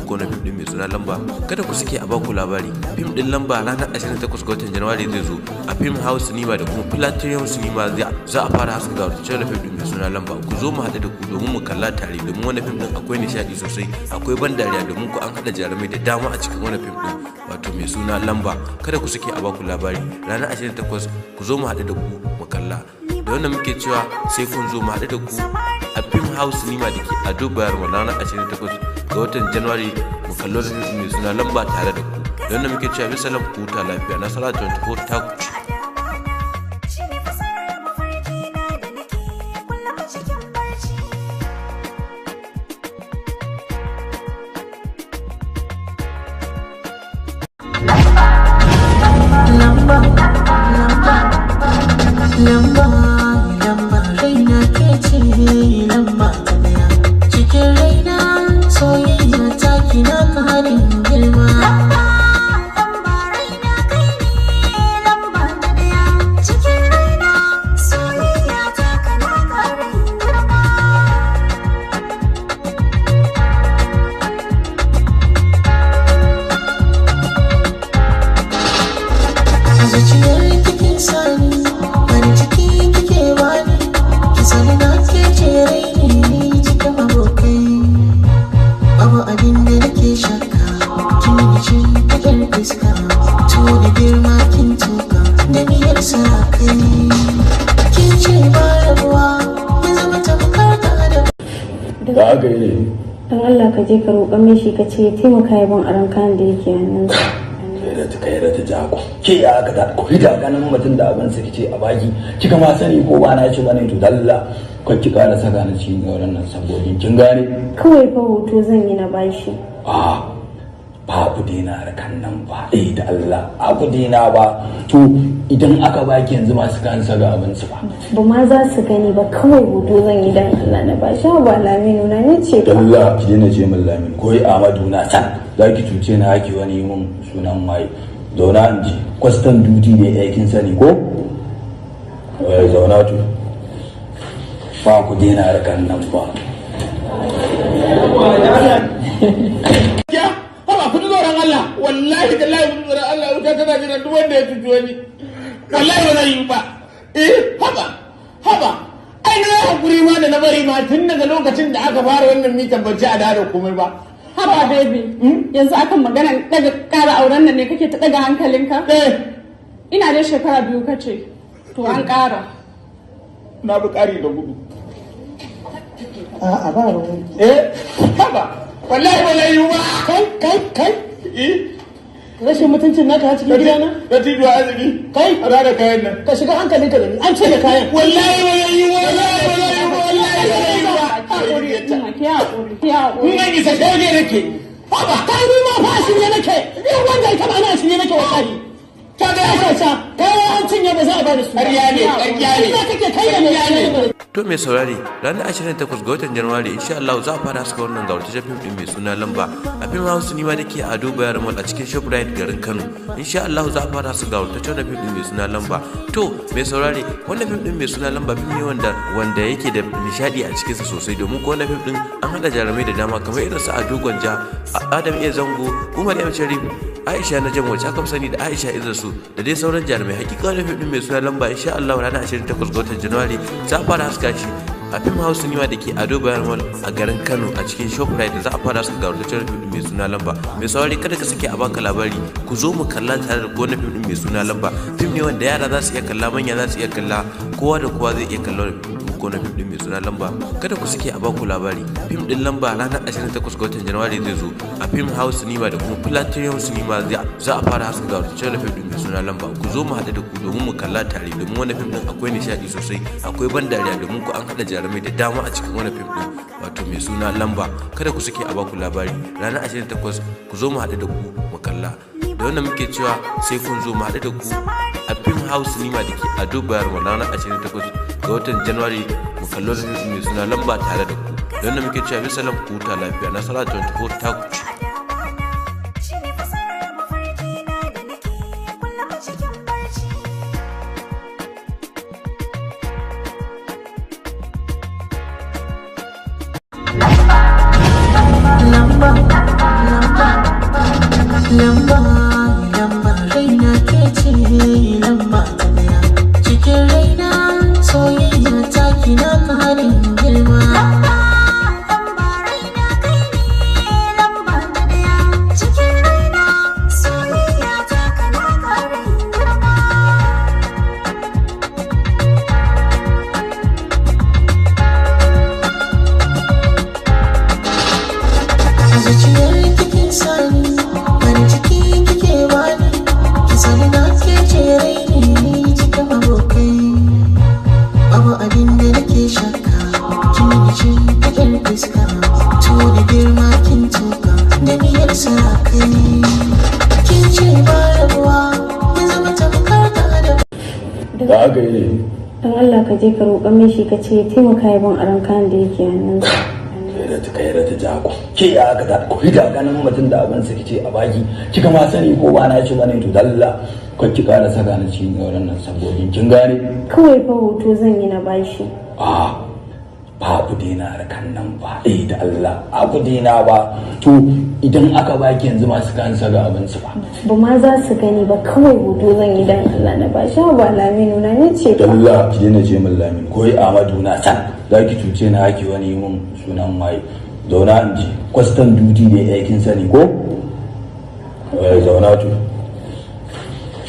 wannan fim din mai suna lamba. Kada ku sake a baku labari. Fim din lamba ranar 28 ga watan Janairu zai zo a fim House Cinema da kuma Platinum Cinema za a fara haska gaurataccen fim din mai suna lamba. Ku zo mu haɗu da ku domin mu kalla tare domin wannan fim din akwai nishaɗi sosai, akwai ban dariya domin ku an haɗa jarumai da dama a cikin wannan fim din wato mai suna lamba. Kada ku sake a baku labari ranar 28 ku zo mu haɗu da ku mu kalla. Da wannan muke cewa sai kun zo mu haɗu da ku a fim House Cinema da ke Ado Bayero Mall ranar 28 ga watan Janairu mu kallo da fim mai suna lamba tare da ku. Da wannan muke cewa bisalam, ku huta lafiya. Nasara 24 ta ku ci. Shi ne fasarar mafarki na da nake kullum cikin barci. Lamba, lamba, lamba, lamba, raina ke ce lamba ta daya. Cikin raina soyayya ta kina karin girma. Lamba, lamba, raina kai ne lamba. Aka yi ne? Don Allah ka je ka roƙa min shi, ka ce ya taimaka ya ban aron kayan da yake hannunsa. Kai da ta kai da ta jako ke, ya aka ta ko da ganin mutum da abin sa kice a baki, kika ma sani ko ba na ci bane. To dalla ko ki kara saka ni cikin wannan sabogin, kin gane? Kawai fa hoto zan yi na bashi. A ba ku daina harkan nan ba. Eh, da Allah a ku daina ba. To idan aka baki yanzu masu kan saka abin su ba. Ba ma za su gani ba, kawai hoto zan yi dan Allah na bashi. Ba Laminu na, ni ce fa. Dalla ki daina ce min Lamin ko Ahmadu na san za ki cuce ni, haki wani mun sunan waye. Zauna in ji, custom duty ne aikin sani ko? Eh, zauna. To ba ku daina harkan nan ba. Ya haba, ku ji tsoron Allah. Wallahi tallahi ku ji tsoron Allah. Wuta tana jiran duk wanda ya cuci wani. Wallahi ba zai yi ba. Eh, haba haba, ai na yi hakuri ma da na bari ma tun daga lokacin da aka fara wannan mitan, ban ci a da komai ba. Haba baby, yanzu akan maganan daga ƙara auren nan ne kake ta daga hankalinka? Eh. Ina dai shekara 2 kace, to an ƙara. Na bi ƙari da gudu. A'a, ba ruwan. Eh, haba, wallahi ba zai yi ba. Kai, kai, kai! Eh. Rashin mutuncin naka a cikin gidana? Da tijuwa azumi. Kai! A da kayan nan. Ka shiga hankalinka da ni, an ce da kayan. Wallahi ba zai yi ba, wallahi ba zai yi ba, wallahi ba zai yi ba. Ina ki haƙuri, ki haƙuri. In an isa shege nake. Haba, kai, ni ma fa a shirye nake. Ni wanda ya taba ni, a shirye nake wallahi. Ka ga Ya sha, kai, an cinye, ba za a ba da su ba. Ƙarya ne, ƙarya ne. Ina kake kai da mai? To mai saurari, ranar 28 ga watan Januwari insha Allah za a fara haska wannan gawurtaccen fim din mai suna Lamba a Film House Cinema da ke Ado Bayero Mall a cikin Shoprite garin Kano. Insha Allah za a fara haska gawurtaccen wannan fim din mai suna Lamba. To mai saurari, wannan fim din mai suna Lamba fim ne wanda yake da nishadi a cikinsa sosai, domin ko wannan fim din an hada jarumai da dama kamar irin su Ado Gwanja, Adam A Zango, Umar M Sharif, Aisha na Jamo wacce aka fi sani da Aisha Idrisu, da dai sauran jarumai. Hakika wannan fim din mai suna Lamba, insha Allah ranar 28 ga watan Januwari za a fara haska shi a Film House Cinema da ke Ado Bayero Mall a garin Kano a cikin Shoprite da za a fara haska gawurtaccen fim din mai suna Lamba. Mai saurari, kada ka sake a baka labari. Ku zo mu kalla tare da wannan fim din mai suna Lamba. Fim ne wanda yara za su iya kalla, manya za su iya kalla, kowa da kowa zai iya kalla wannan fim din mai suna Lamba. Kada ku sake a baku labari. Fim din Lamba ranar 28 ga watan Januwari zai zo a Film House Cinema da kuma Platinum Cinema. Za a fara haska gawurtaccen fim din mai suna Lamba. Ku zo mu haɗu da ku domin mu kalla tare, domin wannan fim din akwai nishaɗi sosai, akwai ban dariya, domin ku an haɗa jarumai da dama a cikin wannan fim din wato mai suna Lamba. Kada ku sake a baku labari. Ranar 28 ku zo mu haɗu da ku mu kalla. Da wannan muke cewa sai kun zo mu haɗu da ku a Film House Cinema da ke Ado Bayero ranar 28 ga watan Januwari, mu kallo fim mai suna Lamba tare da ku. Da wannan muke cewa bisalam, ku huta lafiya. Nasara 24 ta ku ci. Shi ne fasarar mafarki na da nake kullum a cikin barci. Lamba, lamba, lamba, lamba, raina ke ce lamba ta daya. Cikin raina soyayya ta kina karin girma. Lamba, raina kai ne lamba ta daya. Cikin raina soyayya ta kana karin girma. A zuciyar kike sani, farin ciki kike bani, ki sani na ke ce raini cikin abokai. Babu abin da nake shakka, kin yi cin fitar fuska, to da girma kin tuka da miyar sarakai. Kin ce ba rabuwa, mun zama tamkar da adam. Da aka yi ne? Don Allah ka je ka roƙa min shi, ka ce ya taimaka ya ban aron kayan da yake hannunsa. Kai da ta kai da ta jako ke, ya aka ta ko da ganin mutum da abin sa kice a baki, kika ma sani ko ba na ci bane. To dalla ko ki kara saka ni cikin wannan sabogin, kin gane? Kawai fa hoto zan yi na bashi. A ba ku daina harkan nan ba. Eh, da Allah a ku daina ba. To idan aka baki yanzu masu kan saka abin su ba. Ba ma za su gani ba, kawai hoto zan yi dan Allah na bashi. Ba Laminu na, ni ce fa. Dalla ki daina ce min Lamin ko Ahmadu na san za ki cuce ni, haki wani mun sunan waye. Zauna in ji, custom duty ne aikin sani ko? Eh, zauna. To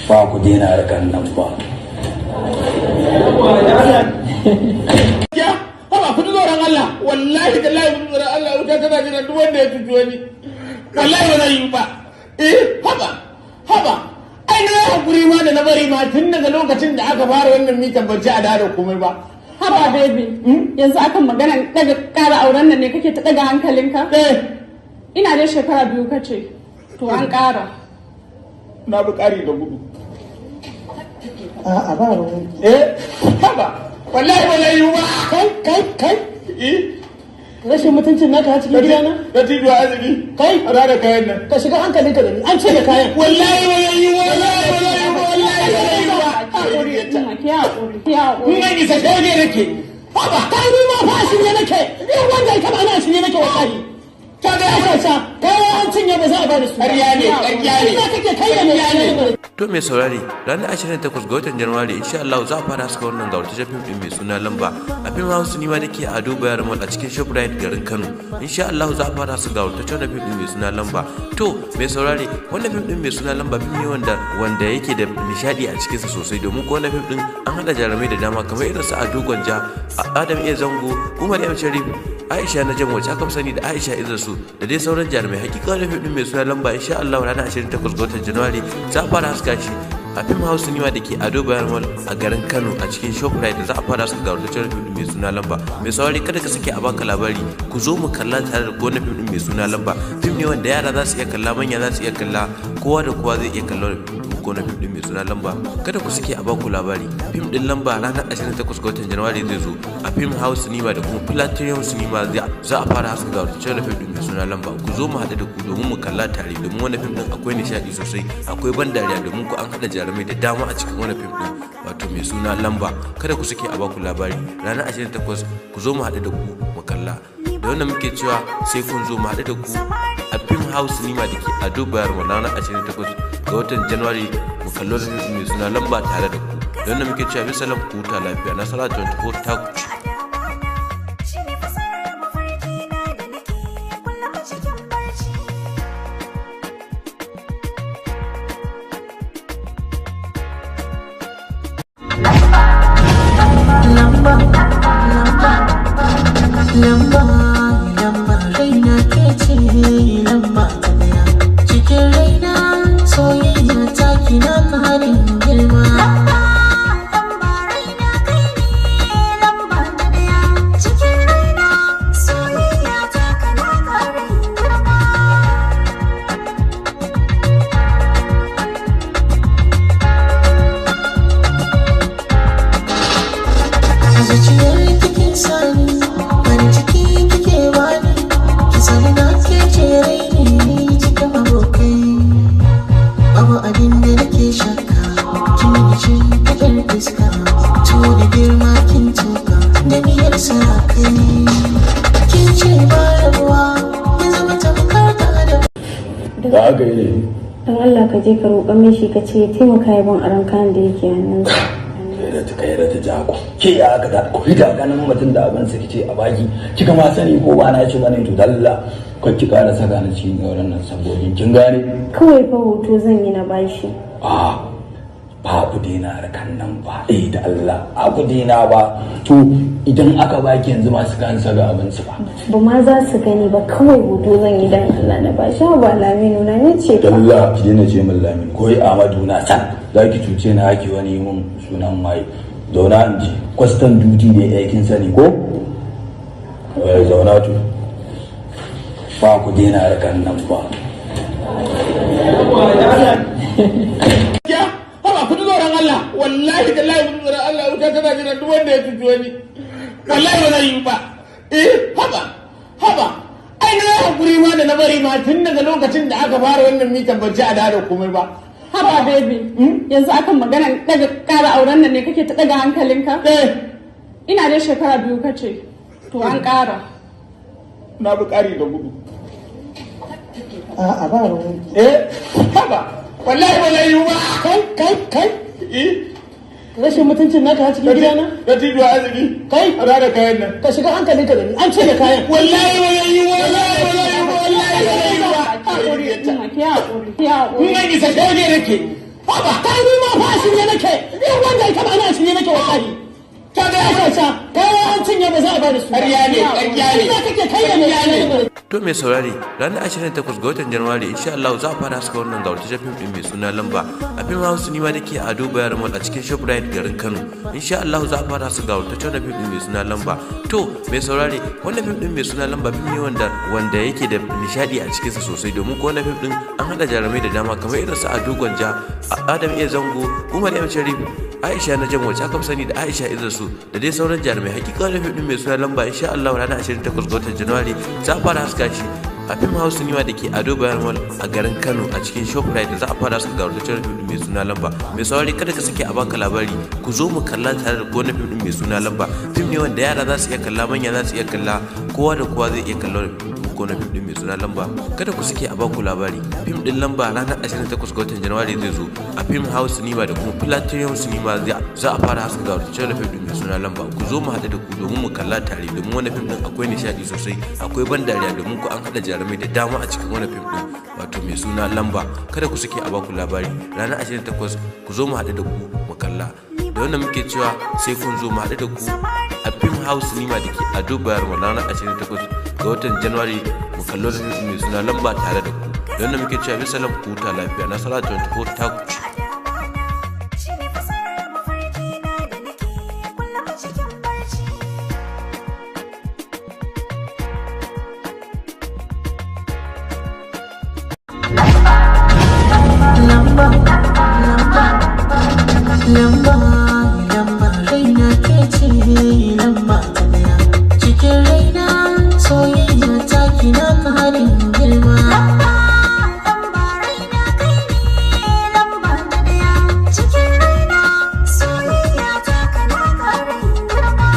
ba ku daina harkan nan ba. Ya haba. Haba, ku ji tsoron Allah. Wallahi tallahi, ku ji tsoron Allah. Wuta tana jiran duk wanda ya cuci wani. Wallahi ba zai yi ba. Eh, haba, haba, ai na hakuri ma da na bari ma tun daga lokacin da aka fara wannan mitan ban ci a da komai ba. Haba baby, yanzu akan magana daga ƙara auren nan ne kake ta daga hankalinka? Eh. Ina dai shekara 2 kace, to an ƙara. Na bi ƙari da gudu. A'a, ba ruwan. Eh, haba, wallahi ba zai yi ba. Kai, kai, kai! Eh. Rashin mutuncin naka a cikin gidana? Da tijuwa azumi. Kai! A da kayan nan. Ka shiga hankalinka da ni, an ce da kayan. Wallahi ba zai yi, wallahi ba zai yi, wallahi ba zai yi ba. Haƙuri, ki haƙuri, ki haƙuri. In an isa shege nake. Haba, kai, ni ma fa a shirye nake. Ni wanda ya taba, ina shirye nake wallahi. Ta ga Ya sha kayan an cinye, ba za a bada su ba. Ƙarya ne, ƙarya ne. Ina kake kai da mai? To mai saurari, ranar 28 ga watan Januwari insha Allah za a fara haska wannan gawurtaccen fim din mai suna Lamba a fim House Cinema da ke Ado Bayero Mall a cikin Shoprite garin Kano. Insha Allah za a fara haska gawurtaccen fim din mai suna Lamba. To mai saurari, wannan fim din mai suna Lamba fim ne wanda yake da nishadi a cikinsa sosai, domin ko wannan fim din an hada jarumai da dama kamar irin su Ado Gwanja, Adam A Zango, Umar M Sharif, Aisha Najam wacce aka fi sani da Aisha Idrisu, da dai sauran jarumai. Hakika wannan fim din mai suna Lamba, insha Allah ranar 28 ga watan Januwari za a fara haska shi a Film House Cinema da ke Ado Bayero Mall a garin Kano a cikin Shoprite. Za a fara haska gawurtaccen fim din mai suna Lamba. Mai saurari, kada ka sake a baka labari. Ku zo mu kalla tare da wannan fim din mai suna Lamba. Fim ne wanda yara za su iya kalla, manya za su iya kalla, kowa da kowa zai iya kalla wannan fim din mai suna Lamba. Kada ku sake a baku labari. Fim din Lamba ranar 28 ga watan Januwari zai zo a Film House Cinema da kuma Platinum Cinema. Za a fara haska gawurtaccen fim din mai suna Lamba. Ku zo mu haɗu da ku domin mu kalla tare, domin wannan fim din akwai nishaɗi sosai, akwai ban dariya, domin ku an haɗa jarumai da dama a cikin wannan fim din wato mai suna Lamba. Kada ku sake a baku labari. Ranar 28 ku zo mu haɗu da ku mu kalla. Da wannan muke cewa sai kun zo mu haɗu da ku a Film House Cinema da ke Ado Bayero ranar 28 ga watan Januwari, mu kallo da fim mai suna Lamba tare da ku. Da wannan muke cewa bisalam, ku huta lafiya. Nasara 24 ta ku ci. Shi ne fasarar mafarki na da nake kullum a cikin barci. Lamba, lamba, lamba, lamba, raina ke ce lamba ta daya. Cikin raina soyayya ta kina karin girma. Lamba, lamba, raina kai ne lamba ta daya. Cikin raina soyayya ta kana ƙarin girma. A zuciyar kike sani, farin ciki kike bani, ki sani na ke ce raini cikin abokai. Babu abin da nake shakka, kin yi cin kadar fuska, to da girma kin tuka, da miyar sarakai. Kin ce ba rabuwa, mun zama tamkar da adam. Da aka yi ne? Don Allah ka je ka roƙa min shi, ka ce ya taimaka ya ban aron kayan da yake hannunsa. Kai da ta kai da ta jako ke, ya aka da ku da ganin mutum da abin sa kice a baki, kika ma sani ko ba na ci bane. To dalla kar ki kara saka ni cikin auren nan sabogin, kin gane? Kawai fa hoto zan yi na bashi. A ba ku daina harkan nan ba. Eh, da Allah a ku daina ba. To idan aka baki yanzu masu kan saka abin su ba? Ba ma za su gani ba, kawai hoto zan yi dan Allah na bashi. Ba Laminu na, ni ce fa. Dalla ki daina ce min Lamin ko Amadu na san za ki cuce ni haki wani mun sunan waye. Zauna in ji, custom duty ne. Eh, kin sani ko? Eh, zauna. To ba ku daina harkan nan ba. Ya haba, ku ji tsoron Allah. Wallahi tallahi, ku ji tsoron Allah. Wuta tana jiran duk wanda ya cuci wani. Wallahi ba zai yi ba. Eh, haba, haba, ai na hakuri ma da na bari ma tun daga lokacin da aka fara wannan mitan ban ci a da komai ba. Haba baby, yanzu akan magana daga ƙara auren nan ne kake ta daga hankalinka? Eh. Ina dai shekara 2 kace, to an ƙara. Na bi ƙari da gudu. A'a, ba ruwan. Eh, haba, wallahi ba zai yi ba. Kai, kai, kai! Eh. Rashin mutuncin naka a cikin gidana? Da tijuwa azumi. Kai! A da kayan nan. Ka shiga hankalinka da ni, an ce da kayan. Wallahi ba zai yi, wallahi ba zai yi, wallahi ba zai yi ba. Haƙuri, ki haƙuri, ki haƙuri. In an isa shege nake. Haba, kai, ni ma fa a shirye nake. Ni wanda ya taba, ina shirye nake wallahi. Ta ga Ya sha kayan an cinye. cinye ba za a bada su. Ƙarya ne, ƙarya ne. Kake kai da ne. To mai saurari, ranar 28 ga watan Janairu insha Allah za a fara haska wannan gawartaccen fim din mai suna Lamba a fim House Cinema da ke a Ado Bayero Mall a cikin Shoprite garin Kano. Insha Allah za a fara haska gawartaccen fim din mai suna Lamba. To mai saurari, wannan fim din mai suna Lamba fim ne wanda yake da nishadi a cikinsa sosai, domin ko wannan fim din an hada jarumai da dama kamar irin su Ado Gwanja, Adam A Zango, Umar M Sharif, Aisha na Jamo wacce aka fi sani da Aisha Idrisu da dai sauran jarumai. Hakika wannan fim din mai suna Lamba insha Allah ranar 28 ga watan Janairu za a fara haska shi a fim House Cinema da ke Ado Bayero Mall a garin Kano a cikin Shoprite. Za a fara haska gawartaccen fim din mai suna Lamba. Mai saurari, kada ka sake a baka labari, ku zo mu kalla tare da wannan fim din mai suna Lamba. Fim ne wanda yara za su iya kalla, manya za su iya kalla, kowa da kowa zai iya kallon ko na fim din mai suna Lamba. Kada ku sake a baku labari, fim din Lamba ranar 28 ga watan Janairu zai zo a Film House Cinema da kuma Platinum Cinema. Za a fara haska gawartaccen fim din mai suna Lamba. Ku zo mu haɗu da ku domin mu kalla tare, domin wani fim din akwai nishaɗi sosai, akwai ban dariya, domin ku an haɗa jarumai da dama a cikin wani fim din wato mai suna Lamba. Kada ku sake a baku labari, ranar 28 ku zo mu haɗu da ku mu kalla. Da wannan muke cewa sai kun zo mu haɗu da ku a Film House Cinema da ke Ado Bayero ranar 28 ga watan January, mu kallo da mai suna Lamba tare da ku. Da wannan muke cewa bisalam, ku huta lafiya. Nasara 24 ta ku ci. Shi ne fasarar mafarki na da nake kullum a cikin barci. Lamba, lamba, lamba, lamba, raina ke ce lamba ta daya cikin raina, soyayya ta kina karin girma. Lamba, lamba, raina kai ne lamba ta daya cikin raina, soyayya ta kana karin girma.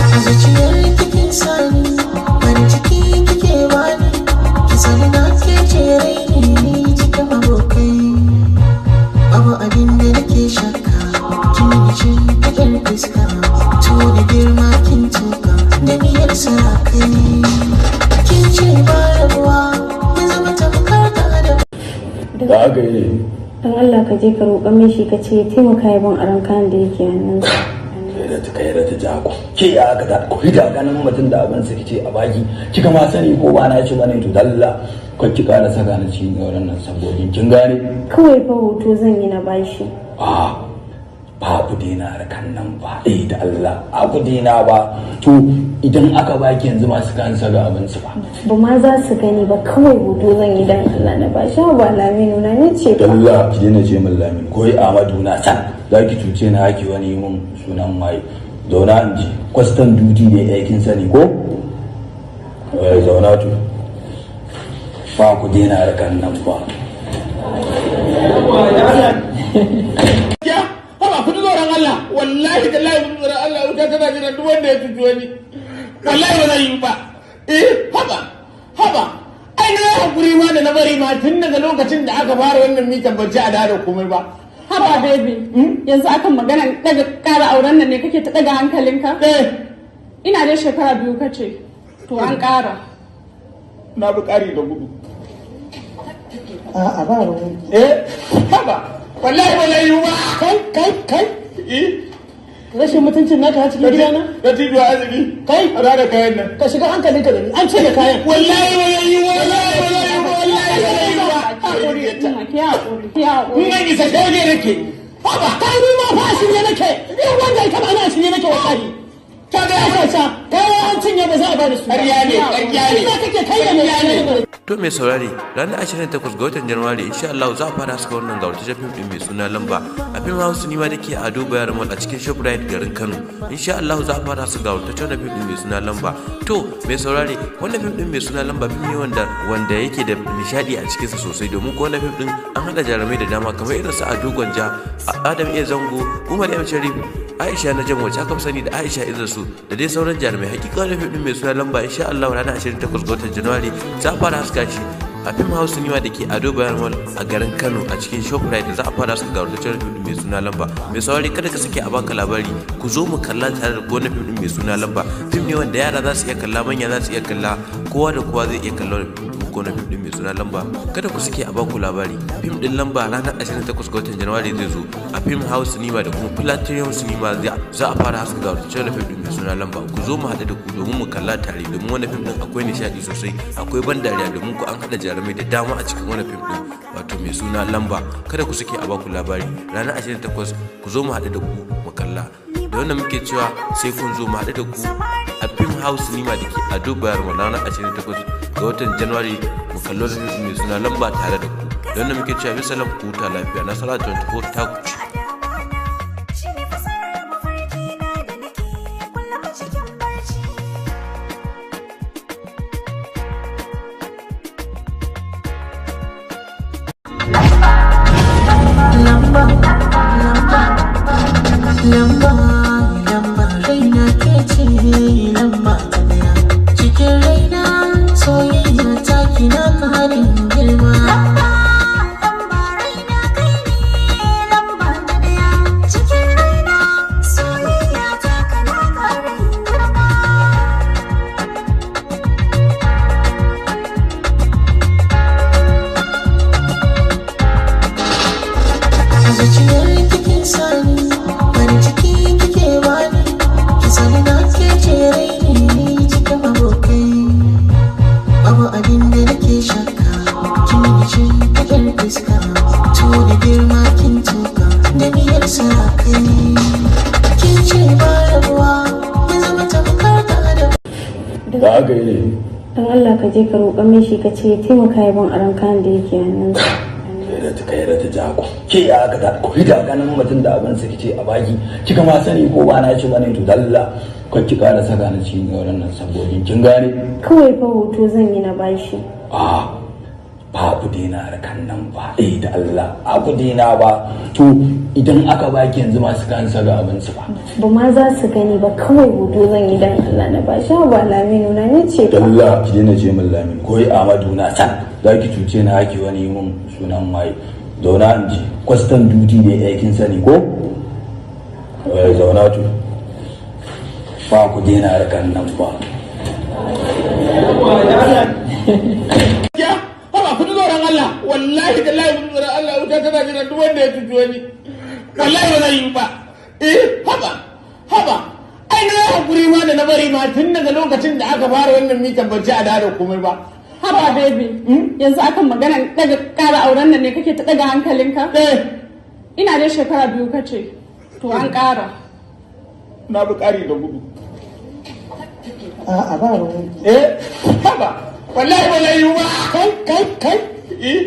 A zuciyar kikin sani, farin ciki kike bani, ki sani na ke ce raini cikin abokai. Babu abin da nake shakka, kin yi cin kadar fuska, to da girma kin tuka da miyar sarakai. Kin ce ba rabuwa, mun zama tamkar da adam. Da aka yi ne. Dan Allah ka je ka roƙa min shi, ka ce ya taimaka ya ban aron kayan da yake hannunsa. Kai da ta kai da ta jako ke ya aka ta ku da ganin mutum da abin sa kice a baki, kika ma sani ko ba na ci bane. To dalla ko ki kara saka ni cikin auren nan sabogin, kin gane? Kawai fa hoto zan yi na bashi. A ba ku daina harkan nan ba, eh, da Allah a ku daina ba. To idan aka baki yanzu masu kan saka abin su ba. Ba ma za su gani ba, kawai hoto zan yi dan Allah na bashi. Ba Laminu na ni ce fa. Dalla ki daina ce min Lamin ko Amadu na san za ki cuce ni haki wani mun sunan waye. Zauna in ji, custom duty ne, eh, kin sani ko? Eh, zauna. To ba ku daina harkan nan ba. Ya haba, ku ji tsoron Allah, wallahi tallahi ku ji tsoron Allah, wuta tana jiran duk wanda ya cuci wani. Wallahi ba zai yi ba. Eh, haba haba, ai na yi hakuri ma da na bari ma tun daga lokacin da aka fara wannan mitan ban ci a da komai ba. Haba baby, yanzu akan magana daga ƙara auren nan ne kake ta daga hankalinka? Eh. Ina dai shekara 2 kace, to an ƙara. Na bi ƙari da gudu. A'a, ba ruwan. Eh, haba, wallahi ba zai yi ba. Kai, kai, kai, eh. Rashin mutuncin naka a cikin gidana. Da tijuwa arziki. Kai. A da kayan nan. Ka shiga hankalinka da ni, an cire kayan. Wallahi ba zai yi, wallahi ba zai yi, wallahi ba zai yi ba. Ki haƙuri, ki haƙuri. In an isa shege nake. Haba, kai, ni ma fa a shirye nake. Ni wanda ya taba ina shirye nake wallahi. Ta ga Ya kyauta, kayan an cinye ba za a bada su. Ƙarya ne, ƙarya ne. Ina kake kai da ne. To mai saurari, ranar 28 ga watan Janairu insha Allah za a fara haska wannan gawartaccen fim din mai suna Lamba a Film House Cinema da ke Ado Bayero Mall a cikin Shoprite garin Kano. Insha Allah za a fara haska gawartaccen fim din mai suna Lamba. To mai saurari, wannan fim din mai suna Lamba fim ne wanda yake da nishadi a cikinsa sosai, domin ko wannan fim din an hada jarumai da dama kamar irin su Ado Gwanja, Adam A Zango, Umar M Sharif, Aisha na Jamo wacce aka fi sani da Aisha Idrisu da dai sauran jarumai. Hakika wannan fim din mai suna Lamba insha Allah ranar 28 ga watan Janairu za a fara haska shi a Film House Cinema da ke Ado Bayero Mall a garin Kano a cikin Shoprite. Za a fara haska gawartaccen fim din mai suna Lamba. Mai saurari, kada ka sake a baka labari, ku zo mu kalla tare da wannan fim din mai suna Lamba. Fim ne wanda yara za su iya kalla, manya za su iya kalla, kowa da kowa zai iya kallon. muku wannan fim din mai suna Lamba. Kada ku sake a baku labari. Fim din Lamba ranar 28 ga watan January zai zo a Film House Cinema da kuma Platinum Cinema. Za a fara haska gawurtaccen fim din mai suna Lamba. Ku zo mu haɗu da ku domin mu kalla tare, domin wannan fim din akwai nishaɗi sosai, akwai ban dariya, domin ku an haɗa jarumai da dama a cikin wannan fim din wato mai suna Lamba. Kada ku sake a baku labari. Ranar 28 ku zo mu haɗu da ku mu kalla. Da wannan muke cewa sai kun zo mu haɗu da ku a Film House Cinema da ke a Dubai ranar 28 ga watan January, mu kallo da mai suna Lamba tare da ku. Da wannan muke cewa bisalam, ku huta lafiya. Nasara 24 ta ku ci. Shi ne fasarar mafarki na da nake kullum cikin barci. Lamba, lamba, lamba, lamba, raina ke ce lamba ta daya. Cikin raina soyayya ta kina karin girma. Lamba, lamba, raina kai ne lamba ta daya. Cikin raina soyayya ta kana karin girma. A zuciyar kikin sani, farin ciki kike bani, ki sani na ke ce raini cikin abokai. Babu abin da nake shakka, kin yi ce kadar fuska, to da girma kin tuka, da miyar sarakai. Kin ce ba rabuwa, mun zama tamkar da adam. Da aka yi ne? Dan Allah ka je ka roƙa min shi, ka ce ya taimaka ya ban aron kayan da yake hannunsa. Kai da ta kai da ta ja ku ke ya aka ta ku da ganin mutum da abin sa kice a baki, kika ma sani ko ba na ci bane. To dalla kar ki kara saka ni cikin wannan sabogin, kin gane? Kawai fa hoto zan yi na bashi. A ba ku daina harkan nan ba, eh, da Allah a ku daina ba. To idan aka baki yanzu masu kan saka abin su ba? Ba ma za su gani ba, kawai hoto zan yi dan Allah na bashi. Ba Laminu na, ni ce fa. Dalla ki daina ce min Lamin ko Ahmadu na san za ki cuce ni haki wani mun sunan waye. Zauna in ji, custom duty ne aikin sani ko? Eh, zauna. To ba ku daina harkan nan ba. Ya haba, ku ji tsoron Allah, wallahi tallahi ku ji tsoron Allah. Wuta tana jiran duk wanda ya cuci wani. Wallahi ba zai yi ba. Eh, haba haba, ai na yi hakuri ma da na bari ma tun daga lokacin da aka fara wannan mitan ban ci a da komai ba. Haba baby, yanzu akan maganan daga ƙara auren nan ne kake ta daga hankalinka? Eh. Ina dai shekara 2 kace, to an ƙara. Na bi ƙari da gudu. A'a, ba ruwan. Eh, haba, wallahi ba zai yi ba. Kai, kai, kai, eh.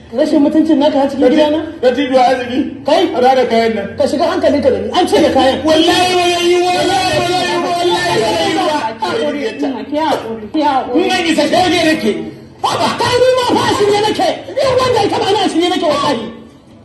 Rashin mutuncin naka a cikin gidana? Da tijo azumi. Kai. A da kayan nan. Ka shiga hankalinka da ni, an ce da kayan. Wallahi ba zai yi, wallahi ba zai yi, wallahi ba zai yi ba. Haƙuri, ki haƙuri, ki haƙuri. In an isa shege nake. Haba, kai, ni ma fa a shirye nake, ni wanda ya taba ana shirye nake wallahi.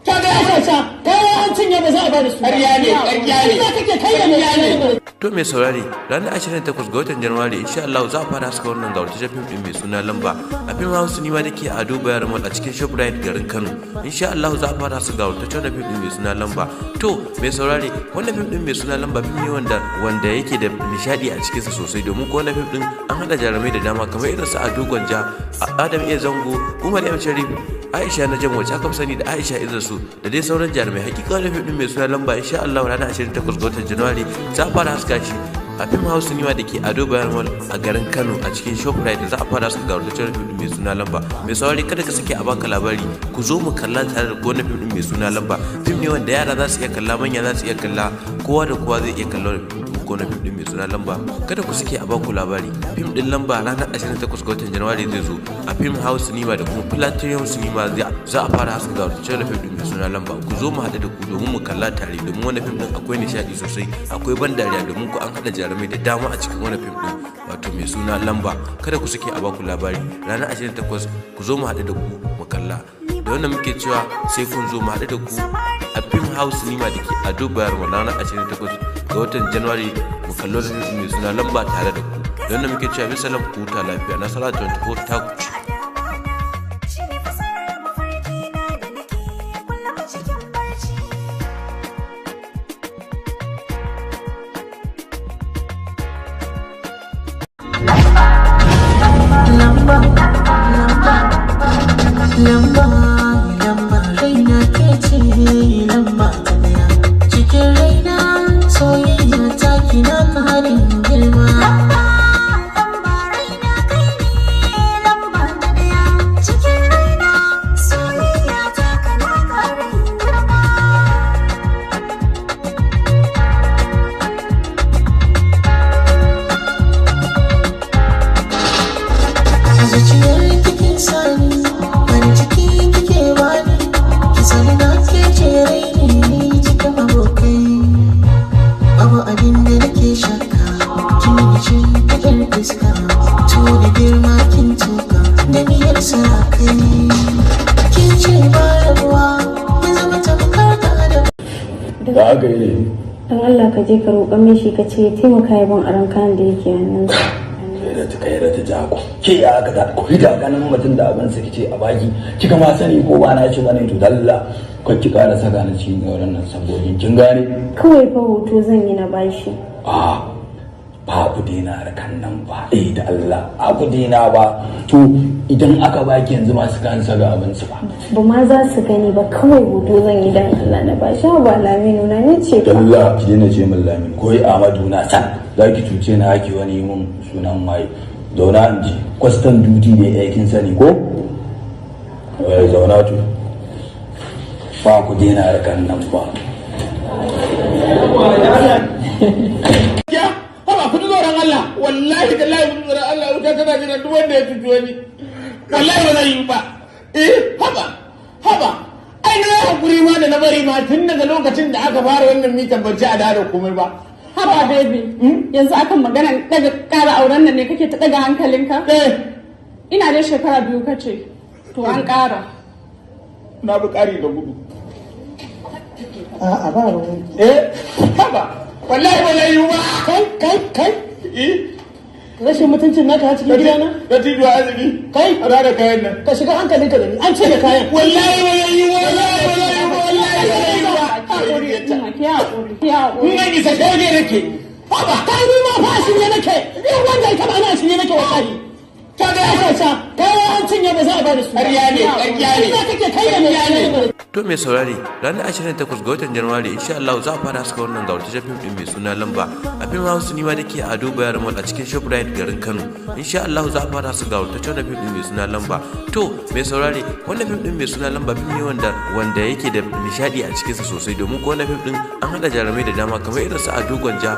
Ta ga Ya sha, kai, an cinye, ba za a bada su ba. Ƙarya ne, ƙarya ne. Ina kake kai da mai? To mai saurari, ranar 28 ga watan Januwari insha Allah za a fara haska wannan gawurtaccen fim din mai suna Lamba a Film House Cinema da ke Ado Bayero Mall a cikin Shoprite garin Kano. Insha Allah za a fara haska gawurtaccen fim din mai suna Lamba. To mai saurari, wannan fim din mai suna Lamba fim ne wanda yake da nishadi a cikinsa sosai, domin ko wannan fim din an hada jarumai da dama kamar irin su Ado Gwanja, Adam A Zango, Umar M Sharif, Aisha na Jamo wacce aka fi sani da Aisha Izasu, da dai sauran jarumai. Hakika wannan fim din mai suna Lamba insha Allah ranar 28 ga watan Januwari za a fara haska shi a Film House Cinema da ke Ado Bayero Mall a garin Kano a cikin Shoprite da za a fara haska gawurtaccen fim din mai suna Lamba. Mai saurari, kada ka sake a baka labari. Ku zo mu kalla tare da wannan fim din mai suna Lamba. Fim ne wanda yara za su iya kalla, manya za su iya kalla, kowa da kowa zai iya kalla wannan fim din mai suna Lamba. Kada ku sake a baku labari. Fim din Lamba ranar 28 ga watan Januwari zai zo a Film House Cinema da kuma Platinum Cinema. Za a fara haska gawurtaccen fim din mai suna Lamba. Ku zo mu haɗu da ku domin mu kalla tare, domin wannan fim din akwai nishaɗi sosai, akwai ban dariya, domin ku an haɗa jarumai da dama a cikin wannan fim din wato mai suna Lamba. Kada ku sake a baku labari. Ranar 28 ku zo mu haɗu da ku mu kalla. Da wannan muke cewa sai kun zo mu haɗu da ku a Film House Cinema da ke Ado Bayero Mall ranar 28 ga watan January, mu kallo da fim mai suna Lamba tare da ku. Da wannan muke cewa bisalam, ku huta lafiya. Nasara 24 ta ku ci. Shi ne fasarar mafarki na da nake kullum cikin barci. Lamba, lamba. ne? Dan Allah ka je ka roƙa min shi, ka ce ya taimaka ya ban aron kayan da yake hannunsa. Kai ta kai ta jako ke ya aka ta ko da ganin mutum da abin sa kice a baki, kika ma sani ko ba na ci bane. To dalla ko ki kara saka ni cikin auren nan sabogin, kin gane? Kawai fa hoto zan yi na bashi. A ba ku daina harkan nan ba. Eh, da Allah a ku daina ba. To idan aka baki yanzu masu kan saka abin su ba. Ba ma za su gani ba, kawai hoto zan yi dan Allah na bashi. Ba Laminu na ni ce fa. Dalla ki daina ce min Lamin ko Ahmadu na san za ki cuce ni, haki wani mun sunan waye. Zauna in ji, custom duty ne aikin sani ko? Eh, zauna. To ba ku daina harkan nan ba. Ya haba, ku ji tsoron Allah, wallahi tallahi ku ji tsoron Allah. Wuta tana jiran duk wanda ya cuci wani. Wallahi ba zai yi ba. Eh, haba haba, ai na hakuri ma da na bari ma tun daga lokacin da aka fara wannan mitan ban ci a da komai ba. Haba baby, yanzu akan magana daga ƙara auren nan ne kake ta daga hankalinka? Eh. Ina dai shekara 2 kace, to an ƙara. Na bi ƙari da gudu. A'a, ba ruwan. Eh, haba, wallahi ba zai yi ba. Kai, kai, kai. Eh. Rashin mutuncin naka a cikin gidana. Da tijuwa azumi. Kai. A da kayan nan. Ka shiga hankalinka da ni. An ce da kayan. Wallahi ba zai yi, wallahi ba zai yi, wallahi ba zai yi ba. Haƙuri, ki haƙuri, ki haƙuri. In an isa shege nake. Haba, kai, ni ma fa a shirye nake. Ni wanda ya taba, ina shirye nake wallahi. Ta ga Ka sa kayan an cinye, ba za a bada su ba. Ƙarya ne, ƙarya ne. Ina kake kai da Ƙarya ne. To mai saurari, ranar 28 ga watan Januwari insha Allah za a fara haska wannan gawurtaccen fim din mai suna Lamba a fim House Cinema da ke Ado Bayero Mall a cikin Shoprite garin Kano. Insha Allah za a fara haska gawurtaccen fim din mai suna Lamba. To mai saurari, wannan fim din mai suna Lamba fim ne wanda yake da nishadi a cikinsa sosai, domin ko wannan fim din an hada jarumai da dama kamar irin su Ado Gwanja,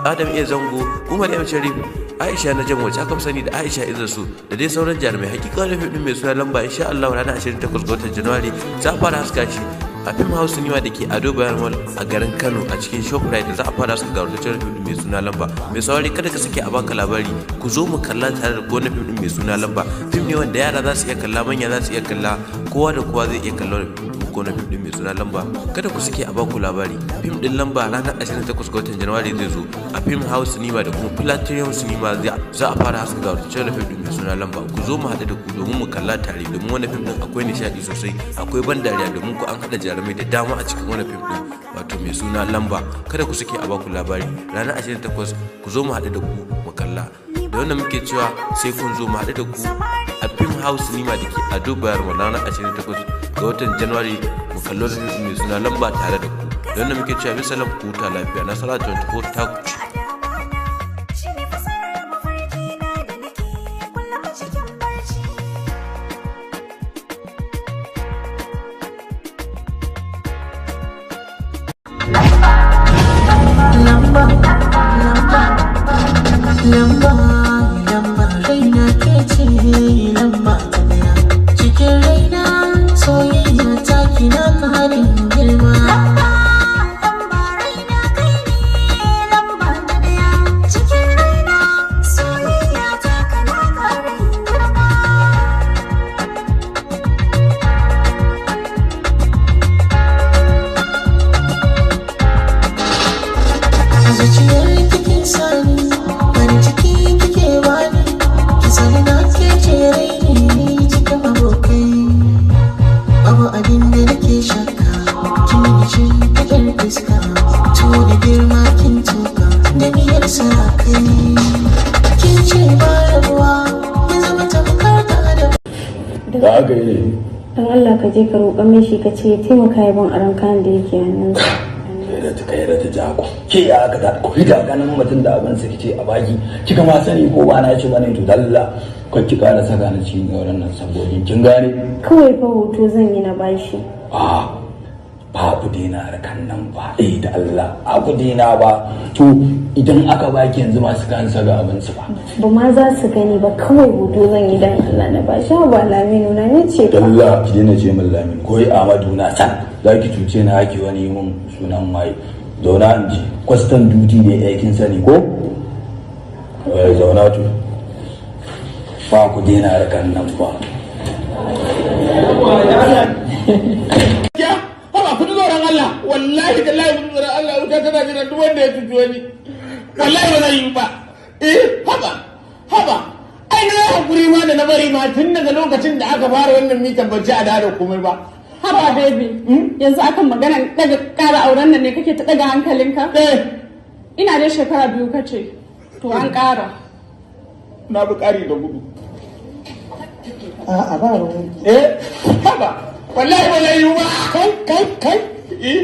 Adam A Zango, Umar M Sharif, Aisha na Jamo wacce aka fi sani da Aisha Idrisu, da dai sauran jarumai. Hakika wannan fim din mai suna Lamba, insha Allah ranar 28 ga watan Januwari za a fara haska shi a fim House Cinema da ke Ado Bayero Mall a garin Kano a cikin Shoprite. Za a fara haska gawurtaccen fim din mai suna Lamba. Mai saurari, kada ka sake a baka labari, ku zo mu kalla tare da wannan fim din mai suna Lamba. Fim ne wanda yara za su iya kalla, manya za su iya kalla, kowa da kowa zai iya kalla wannan fim din mai suna Lamba. Kada ku sake a baku labari. Fim din Lamba ranar 28 ga watan Januwari zai zo a fim House Cinema da kuma Platinum Cinema. Za a fara haska gawurtaccen fim din mai suna Lamba. Ku zo mu haɗu da ku domin mu kalla tare, domin wannan fim din akwai nishaɗi sosai, akwai ban dariya, domin ku an haɗa jarumai da dama a cikin wannan fim din wato mai suna Lamba. Kada ku sake a baku labari, ranar 28 ku zo mu haɗu da ku mu kalla. Da wannan muke cewa sai kun zo mu haɗu da ku a fim House Cinema da ke Ado Bayero ranar 28 ga watan Januwari, mu kallo fim mai suna Lamba tare da ku. Da wannan muke cewa bisalam, ku huta lafiya. Nasara 24 ta ku ci. Shi ne fasarar mafarki na da nake kullum a cikin barci. Lamba, lamba, lamba, lamba, raina ke ce lamba ta daya. Cikin raina soyayya ta kina karin girma. Lamba, lamba, raina kai ne lamba ta daya. Cikin raina soyayya ta kana karin girma. A zuciyar kikin sani, farin ciki kike bani, ki sani na ke ce raini cikin abokai. Babu abin da nake shakka, kin yi shimfiɗar fuska, to da girma kin tuka, da miyar sarakai. Kin ce ba rabuwa, mun zama tamkar da adam. Da aka yi ne? Dan Allah ka je ka roƙa min shi, ka ce ya taimaka ya ban aron kayan da yake hannunsa. Kai da ta kai ta jako ke ya aka ta ko da ganin mutum da abin sa kice a baki, kika ma sani ko ba na ci bane. To dalla ko ki kara saka ni cikin auren nan sabogin, kin gane? Kawai fa hoto zan yi na bashi. A ba ku daina harkan nan ba. Eh, da Allah a ku daina ba. To idan aka baki yanzu masu kan saka abin su ba. Ba ma za su gani ba, kawai hoto zan yi dan Allah na bashi. Ba Laminu na ni ce fa. Dalla ki daina ce min Lamin ko Ahmadu na san za ki cuce ni, haki wani mun sunan waye. Zauna in ji, custom duty ne aikin sani ko? Eh, zauna. To ba ku daina harkan nan ba. Ya haba, Haba, ku ji tsoron Allah. Wallahi tallahi, ku ji tsoron Allah. Wuta tana jiran duk wanda ya cuci wani. Wallahi ba zai yi ba. Eh, haba, haba. Ai na yi hakuri ma da na bari ma tun daga lokacin da aka fara wannan mitan ban ci a da komai ba. Haba baby, yanzu akan maganan daga ƙara auren nan ne kake ta daga hankalinka? Eh. Ina dai shekara 2 kace, to an ƙara. Na bi ƙari da gudu. A'a, ba ruwan. Eh, haba. Wallahi ba zai yi ba. Kai, kai, kai. Eh.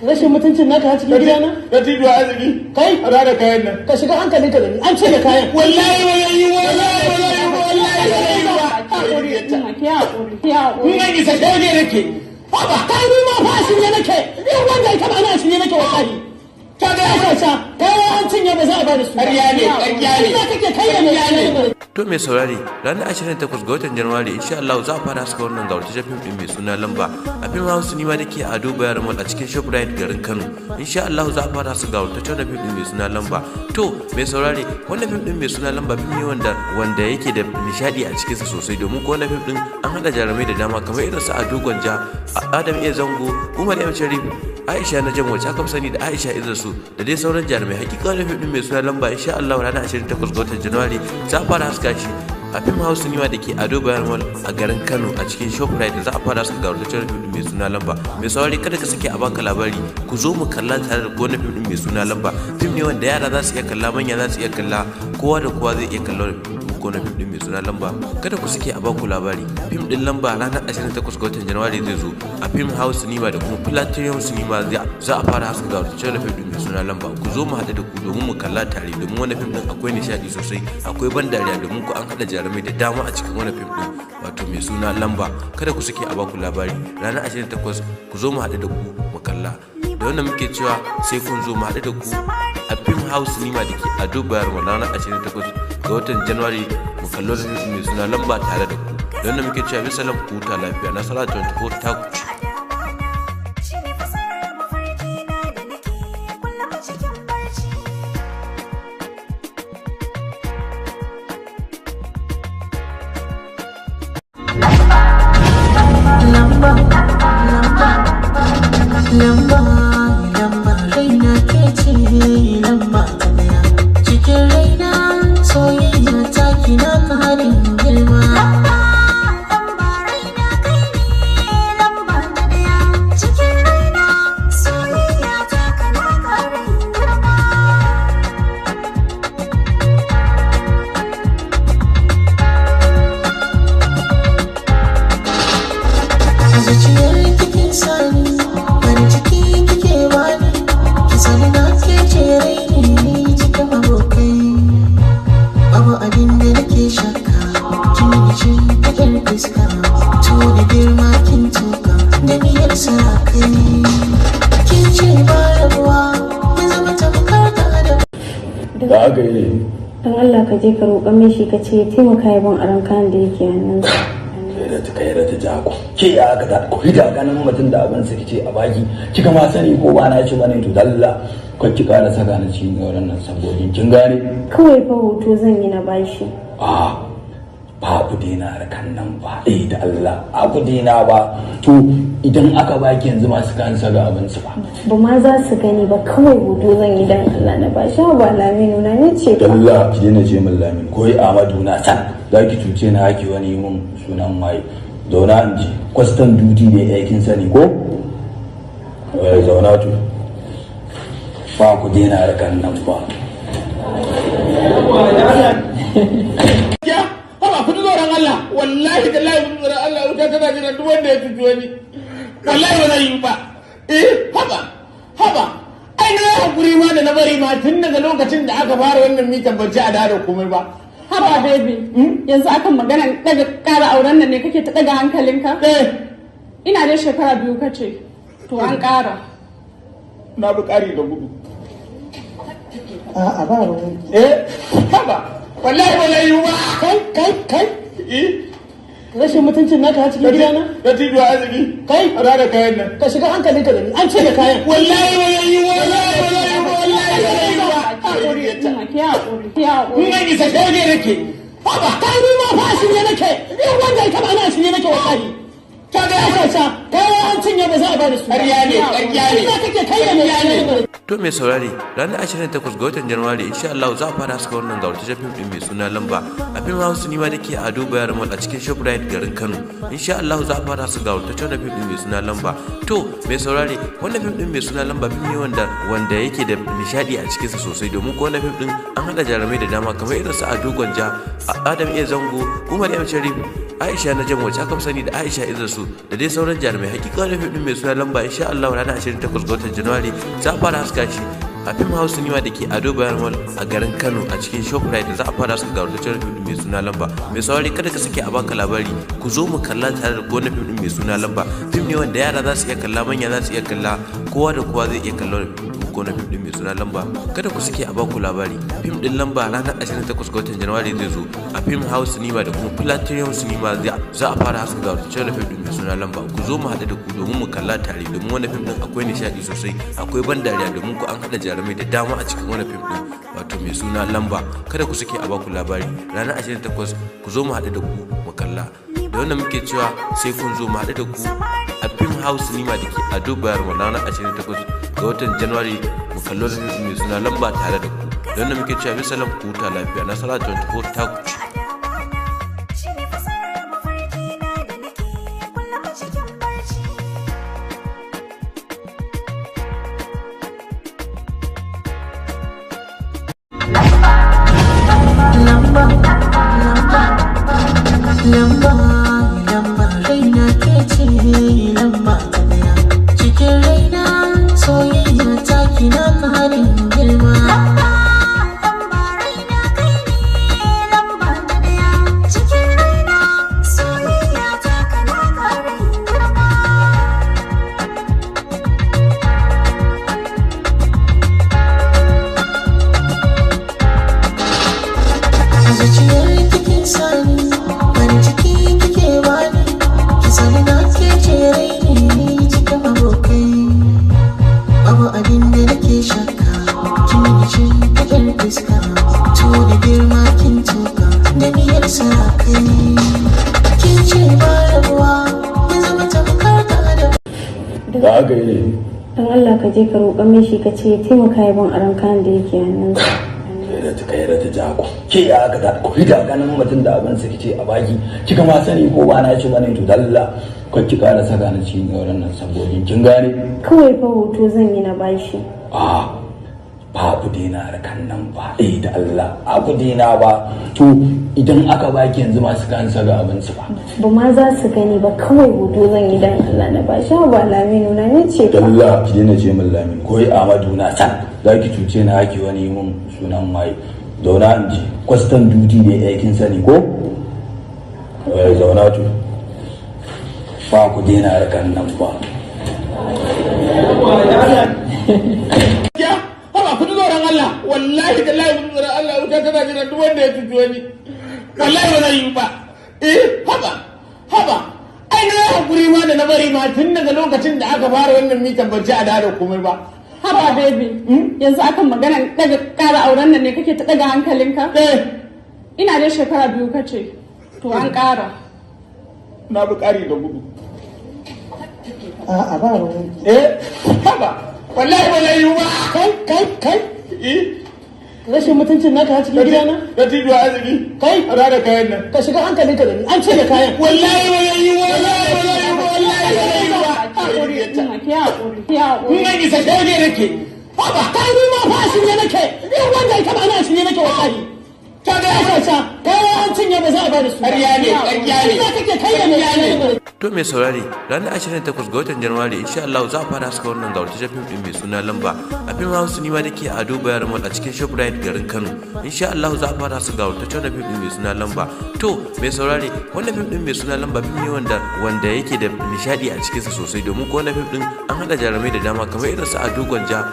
Rashin mutuncin naka a cikin gidana. Dattijo arziki. Kai. A da kayan nan. Ka shiga hankalinka da ni. An ce da kayan. Wallahi ba zai yi ba. Wallahi ba zai yi ba. Wallahi ba zai yi ba. Haƙuri, Umma, ki haƙuri, ki haƙuri. In an isa shege nake. Haba, kai, ni ma fa a shirye nake. Ni wanda ya taba ni a shirye nake wallahi. Ta ga Ka sha kai an cinye ba za a bada su. Ƙarya ne, ƙarya ne. Ina kake kai ne mai. To mai saurari, ranar 28 ga watan Januwari insha Allah za a fara haska wannan gawurtaccen fim din mai suna Lamba a Film House Cinema da ke a Ado Bayero Mall a cikin Shoprite garin Kano. Insha Allah za a fara haska gawurtaccen wannan fim din mai suna Lamba. To mai saurari, wannan fim din mai suna Lamba fim ne wanda yake da nishadi a cikinsa sosai, domin ko wannan fim din an hada jarumai da dama kamar irin su Ado Gwanja, Adam A Zango, Umar M Sharif, Aisha na Jan wacce aka fi sani da Aisha Idrisu, da dai sauran jarumai. Hakika wannan fim din mai suna Lamba, insha Allah ranar 28 ga watan Januwari za a fara haska shi a Film House Cinema da ke Ado Bayero Mall a garin Kano a cikin Shoprite da za a fara haska gawurtaccen fim din mai suna Lamba. Mai saurari, kada ka sake a baka labari. Ku zo mu kalla tare da wannan fim din mai suna Lamba. Fim ne wanda yara za su iya kalla, manya za su iya kalla, kowa da kowa zai iya kalla wannan fim din mai suna Lamba. Kada ku sake a baku labari. Fim din Lamba ranar 28 ga watan Januwari zai zo a Film House Cinema da kuma Platinum Cinema. Za a fara haska gawurtaccen fim din mai suna Lamba. Ku zo mu haɗu da ku domin mu kalla tare, domin wannan fim din akwai nishaɗi sosai, akwai ban dariya, domin ku an haɗa jarumai da dama a cikin wannan fim din, wato mai suna Lamba. Kada ku sake a baku labari. Ranar 28 ku zo mu haɗu da ku mu kalla. Da wannan muke cewa sai kun zo mu haɗu da ku a Film House Cinema da ke Ado Bayero ranar 28 ga watan January, mu kallo da fim mai suna Lamba tare da ku. Da wannan muke cewa bisalam, ku huta lafiya. Nasara 24 ta ku ci. Shi ne fasarar mafarki na da nake kullum a cikin barci. Lamba, lamba, lamba, lamba, raina ke ce lamba ta daya. Cikin raina soyayya ta kina karin girma. Lamba, lamba, raina kai ne lamba ta daya. Cikin raina soyayya ta kana karin girma. A zuciyar kike sani, farin ciki kike bani, ki sani na ke ce raini cikin abokai. Babu abin da nake shakka, kin yi ce ta yar fuska, to da girma kin tuka da miyar sarakai. Kin ce ba rabuwa, mun zama tamkar da adam. Da aka yi ne? Don Allah ka je ka roƙa min shi, ka ce ya taimaka ya ban aron kayan da yake hannunsa. Kai da ta kai da ta ja ku ke ya aka ta ku da ganin mutum da abin sa kice a baki, kika ma sani ko ba na ci bane. To dalla kar ki kara saka ni cikin auren nan sabogin, kin gane? Kawai fa hoto zan yi na bashi. A ba ku daina harkan nan ba. Eh, da Allah a ku daina ba. To idan aka baki yanzu masu kan saka abin su ba? Ba ma za su gani ba, kawai hoto zan yi dan Allah na bashi. Ba Laminu na, ni ce fa. Dalla ki daina ce min Lamin ko Amadu na san za ki cuce ni haki wani yi mun sunan waye. Zauna in ji. Custom duty da ya kin sani ko? Eh, zauna. To ba ku daina harkan nan ba. Ya haba, ku ji tsoron Allah. Wallahi tallahi, ku ji tsoron Allah. Wuta tana jiran duk wanda ya cuci wani. Wallahi ba zai yi ba. Eh, haba, haba. Ai na yi hakuri ma da na bari ma tun daga lokacin da aka fara wannan mitan ban ci a da komai ba. Haba baby, yanzu akan maganan daga ƙara auren nan ne kake ta daga hankalinka? Eh. Ina dai shekara 2 kace, to an ƙara. Na bi ƙari da gudu. A'a, ba ruwan. Eh, haba. Wallahi ba zai yi ba. Kai, kai, kai. Eh. Rashin mutuncin naka a cikin gidana. Dattijo arziki. Kai. A da kayan nan. Ka shiga hankalinka da ni. An ce da kayan. Wallahi ba zai yi ba. Wallahi ba zai yi ba. Wallahi ba zai yi ba. Haƙuri, Umma, ki haƙuri, ki haƙuri. In an isa shege nake. Haba, kai, ni ma fa a shirye nake. Ni wanda ya taba ni a shirye nake wallahi. Ta ga Ka sha kai an cinye ba za a bada su. Ƙarya ne, ƙarya ne. Ƙarya kake kai ne, ƙarya ne. To mai saurari, ranar 28 ga watan Janairu insha Allah za a fara haska wannan gawartaccen fim din mai suna Lamba a fim House Cinema da ke Ado Bayero Mall a cikin Shoprite garin Kano. Insha Allah za a fara haska gawartaccen wannan fim din mai suna Lamba. To mai saurari, wannan fim din mai suna Lamba fim ne wanda yake da nishadi a cikinsa sosai, domin ko wannan fim din an hada jarumai da dama kamar irin su Ado Gwanja, Adam A Zango, Umar M Sharif, Aisha Najam wacce aka fi sani da Aisha Idrisu da dai sauran jarumai. Hakika wannan fim din mai suna Lamba insha Allah ranar 28 ga watan Janairu za a fara haska shi a fim House Cinema da ke Ado Bayero Mall a garin Kano a cikin Shoprite. Za a fara haska gawartaccen fim din mai suna Lamba. Mai saurari, kada ka sake a baka labari, ku zo mu kalla tare da wannan fim din mai suna Lamba. Fim ne wanda yara za su iya kalla, manya za su iya kalla, kowa da kowa zai iya kalla wannan fim din mai suna Lamba. Kada ku sake a baku labari, fim din Lamba ranar 28 ga watan Janairu zai zo a fim House Cinema da kuma Platinum Cinema. Za a fara haska gawartaccen fim din mai suna Lamba. Ku zo mu haɗu da ku domin mu kalla tare, domin wannan fim din akwai nishaɗi sosai, akwai ban dariya, domin ku an haɗa jarumai da dama a cikin wannan fim din wato mai suna Lamba. Kada ku sake a baku labari, ranar 28 ku zo mu haɗu da ku mu kalla. Da wannan muke cewa sai kun zo mu haɗu da ku a fim House Cinema da ke Ado Bayero ranar 28 ga watan January, mu kallo da fim mai suna Lamba tare da ku. Da wannan muke cewa bisalam, ku huta lafiya. Nasara 24 ta ku ci. Shi ne fasarar mafarki na da nake kullum cikin barci. Lamba, lamba, lamba, lamba, raina ke ce lamba ta daya. Cikin raina soyayya ta kina karin girma. Lamba, lamba, raina kai ne lamba ta daya. Cikin raina soyayya ta kana karin girma. A zuciyar kike sani, farin ciki kike bani, ki sani na ke ce raini cikin abokai. Babu abin da nake shakka, kin yi cin kadar fuska, to da girma kin tuka da miyar sarakai. Kin ce ba rabuwa, mun zama tamkar da da Da aka yi ne? Dan Allah ka je ka roƙa min shi, ka ce ya taimaka ya ban aron kayan da yake hannunsa. Kai da ta kai da ta jako ke ya aka ta ku da ganin mutum da abin sa kice a baki, kika ma sani ko ba na ci bane. To dalla ko ki kara saka ni cikin auren nan sabogin, kin gane? Kawai fa hoto zan yi na bashi. A ba ku daina harkan nan ba, eh, da Allah a ku daina ba. To idan aka baki yanzu masu kan saka abin su ba? Ba ma za su gani ba, kawai hoto zan yi dan Allah na bashi. Ba Laminu na ni ce fa. Dalla ki daina ce min Lamin ko Ahmadu na san za ki cuce na haki wani mun sunan waye. Zauna in ji, custom duty ne aikin sani ko? Eh, zauna. To ba ku daina harkan nan ba. Ya haba, ku ji tsoron Allah, wallahi tallahi ku ji tsoron Allah, wuta tana jiran duk wanda ya cuci wani. Wallahi ba zai yi ba. Eh, haba, haba, ai na yi hakuri ma da na bari ma tun daga lokacin da aka fara wannan mitan ban ci a da komai ba. Haba baby, yanzu akan magana daga ƙara auren nan ne kake ta daga hankalinka? Eh. Ina dai shekara 2 kace, to an ƙara. Na bi ƙari da gudu. A'a, ba ruwan. Eh, haba, wallahi ba zai yi ba. Kai, kai, kai, eh. Rashin mutuncin naka a cikin gidana? Da tijuwa azumi. Kai. A da kayan nan. Ka shiga hankalinka da ni, an cire kayan. Wallahi ba zai yi ba, wallahi ba zai yi ba, wallahi ba zai yi ba. Haƙuri, ki haƙuri, ki haƙuri. In an isa shege nake. Haba, kai, ni ma fa a shirye nake. Ni wanda ya taba ni a shirye nake wallahi. Ta ga Ka sha, kayan an cinye ba za a bada su. Ƙarya ne, ƙarya ne. Ƙarya kake kai ne. Ƙarya ne. To mai saurari, ranar 28 ga watan Janairu insha Allah za a fara haska wannan gawartaccen fim din mai suna Lamba a fim House Cinema da ke Ado Bayero Mall a cikin Shoprite garin Kano. Insha Allah za a fara haska gawartaccen fim din mai suna Lamba. To mai saurari, wannan fim din mai suna Lamba fim ne wanda yake da nishadi a cikinsa sosai, domin ko wannan fim din an haɗa jarumai da dama kamar irin su Ado Gwanja,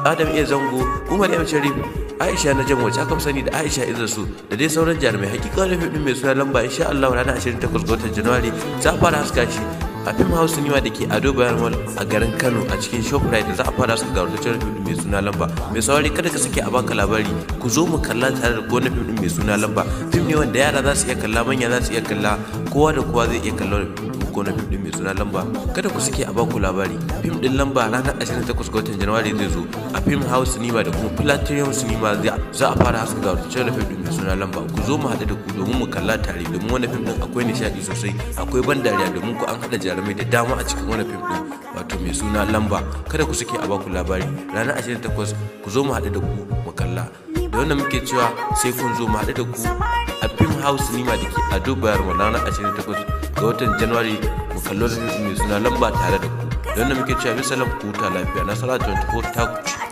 Adam A Zango, Umar M Sharif, Aisha Najam wacce aka fi sani da Aisha Idrisu da dai sauran jarumai. Hakika wannan fim din mai suna Lamba insha Allah ranar 28 ga watan Janairu za a fara haska shi a fim House Cinema da ke Ado Bayero Mall a garin Kano a cikin Shoprite. Za a fara haska gawartaccen fim din mai suna Lamba. Mai saurari, kada ka sake a baka labari, ku zo mu kalla tare da wannan fim din mai suna Lamba. Fim ne wanda yara za su iya kalla, manya za su iya kalla, kowa da kowa zai iya kalla. muku wani fim din mai suna Lamba. Kada ku sake a baku labari. Fim din Lamba ranar 28 ga watan January zai zo a Film House Cinema da kuma Platinum Cinema. Za a fara haska ga wata fim din mai suna Lamba. Ku zo mu haɗu da ku domin mu kalla tare, domin wani fim din akwai nishaɗi sosai, akwai ban dariya, domin ku an haɗa jarumai da dama a cikin wani fim din, wato mai suna Lamba. Kada ku sake a baku labari, ranar 28 ku zo mu haɗu da ku mu kalla. Da wannan muke cewa sai kun zo mu haɗu da ku a Film House Cinema da ke Ado Bayero ranar 28 ga watan January, mu kallo da mai suna Lamba tare da ku. Da wannan muke cewa bisalam, ku huta lafiya. Nasara 24 ta ku.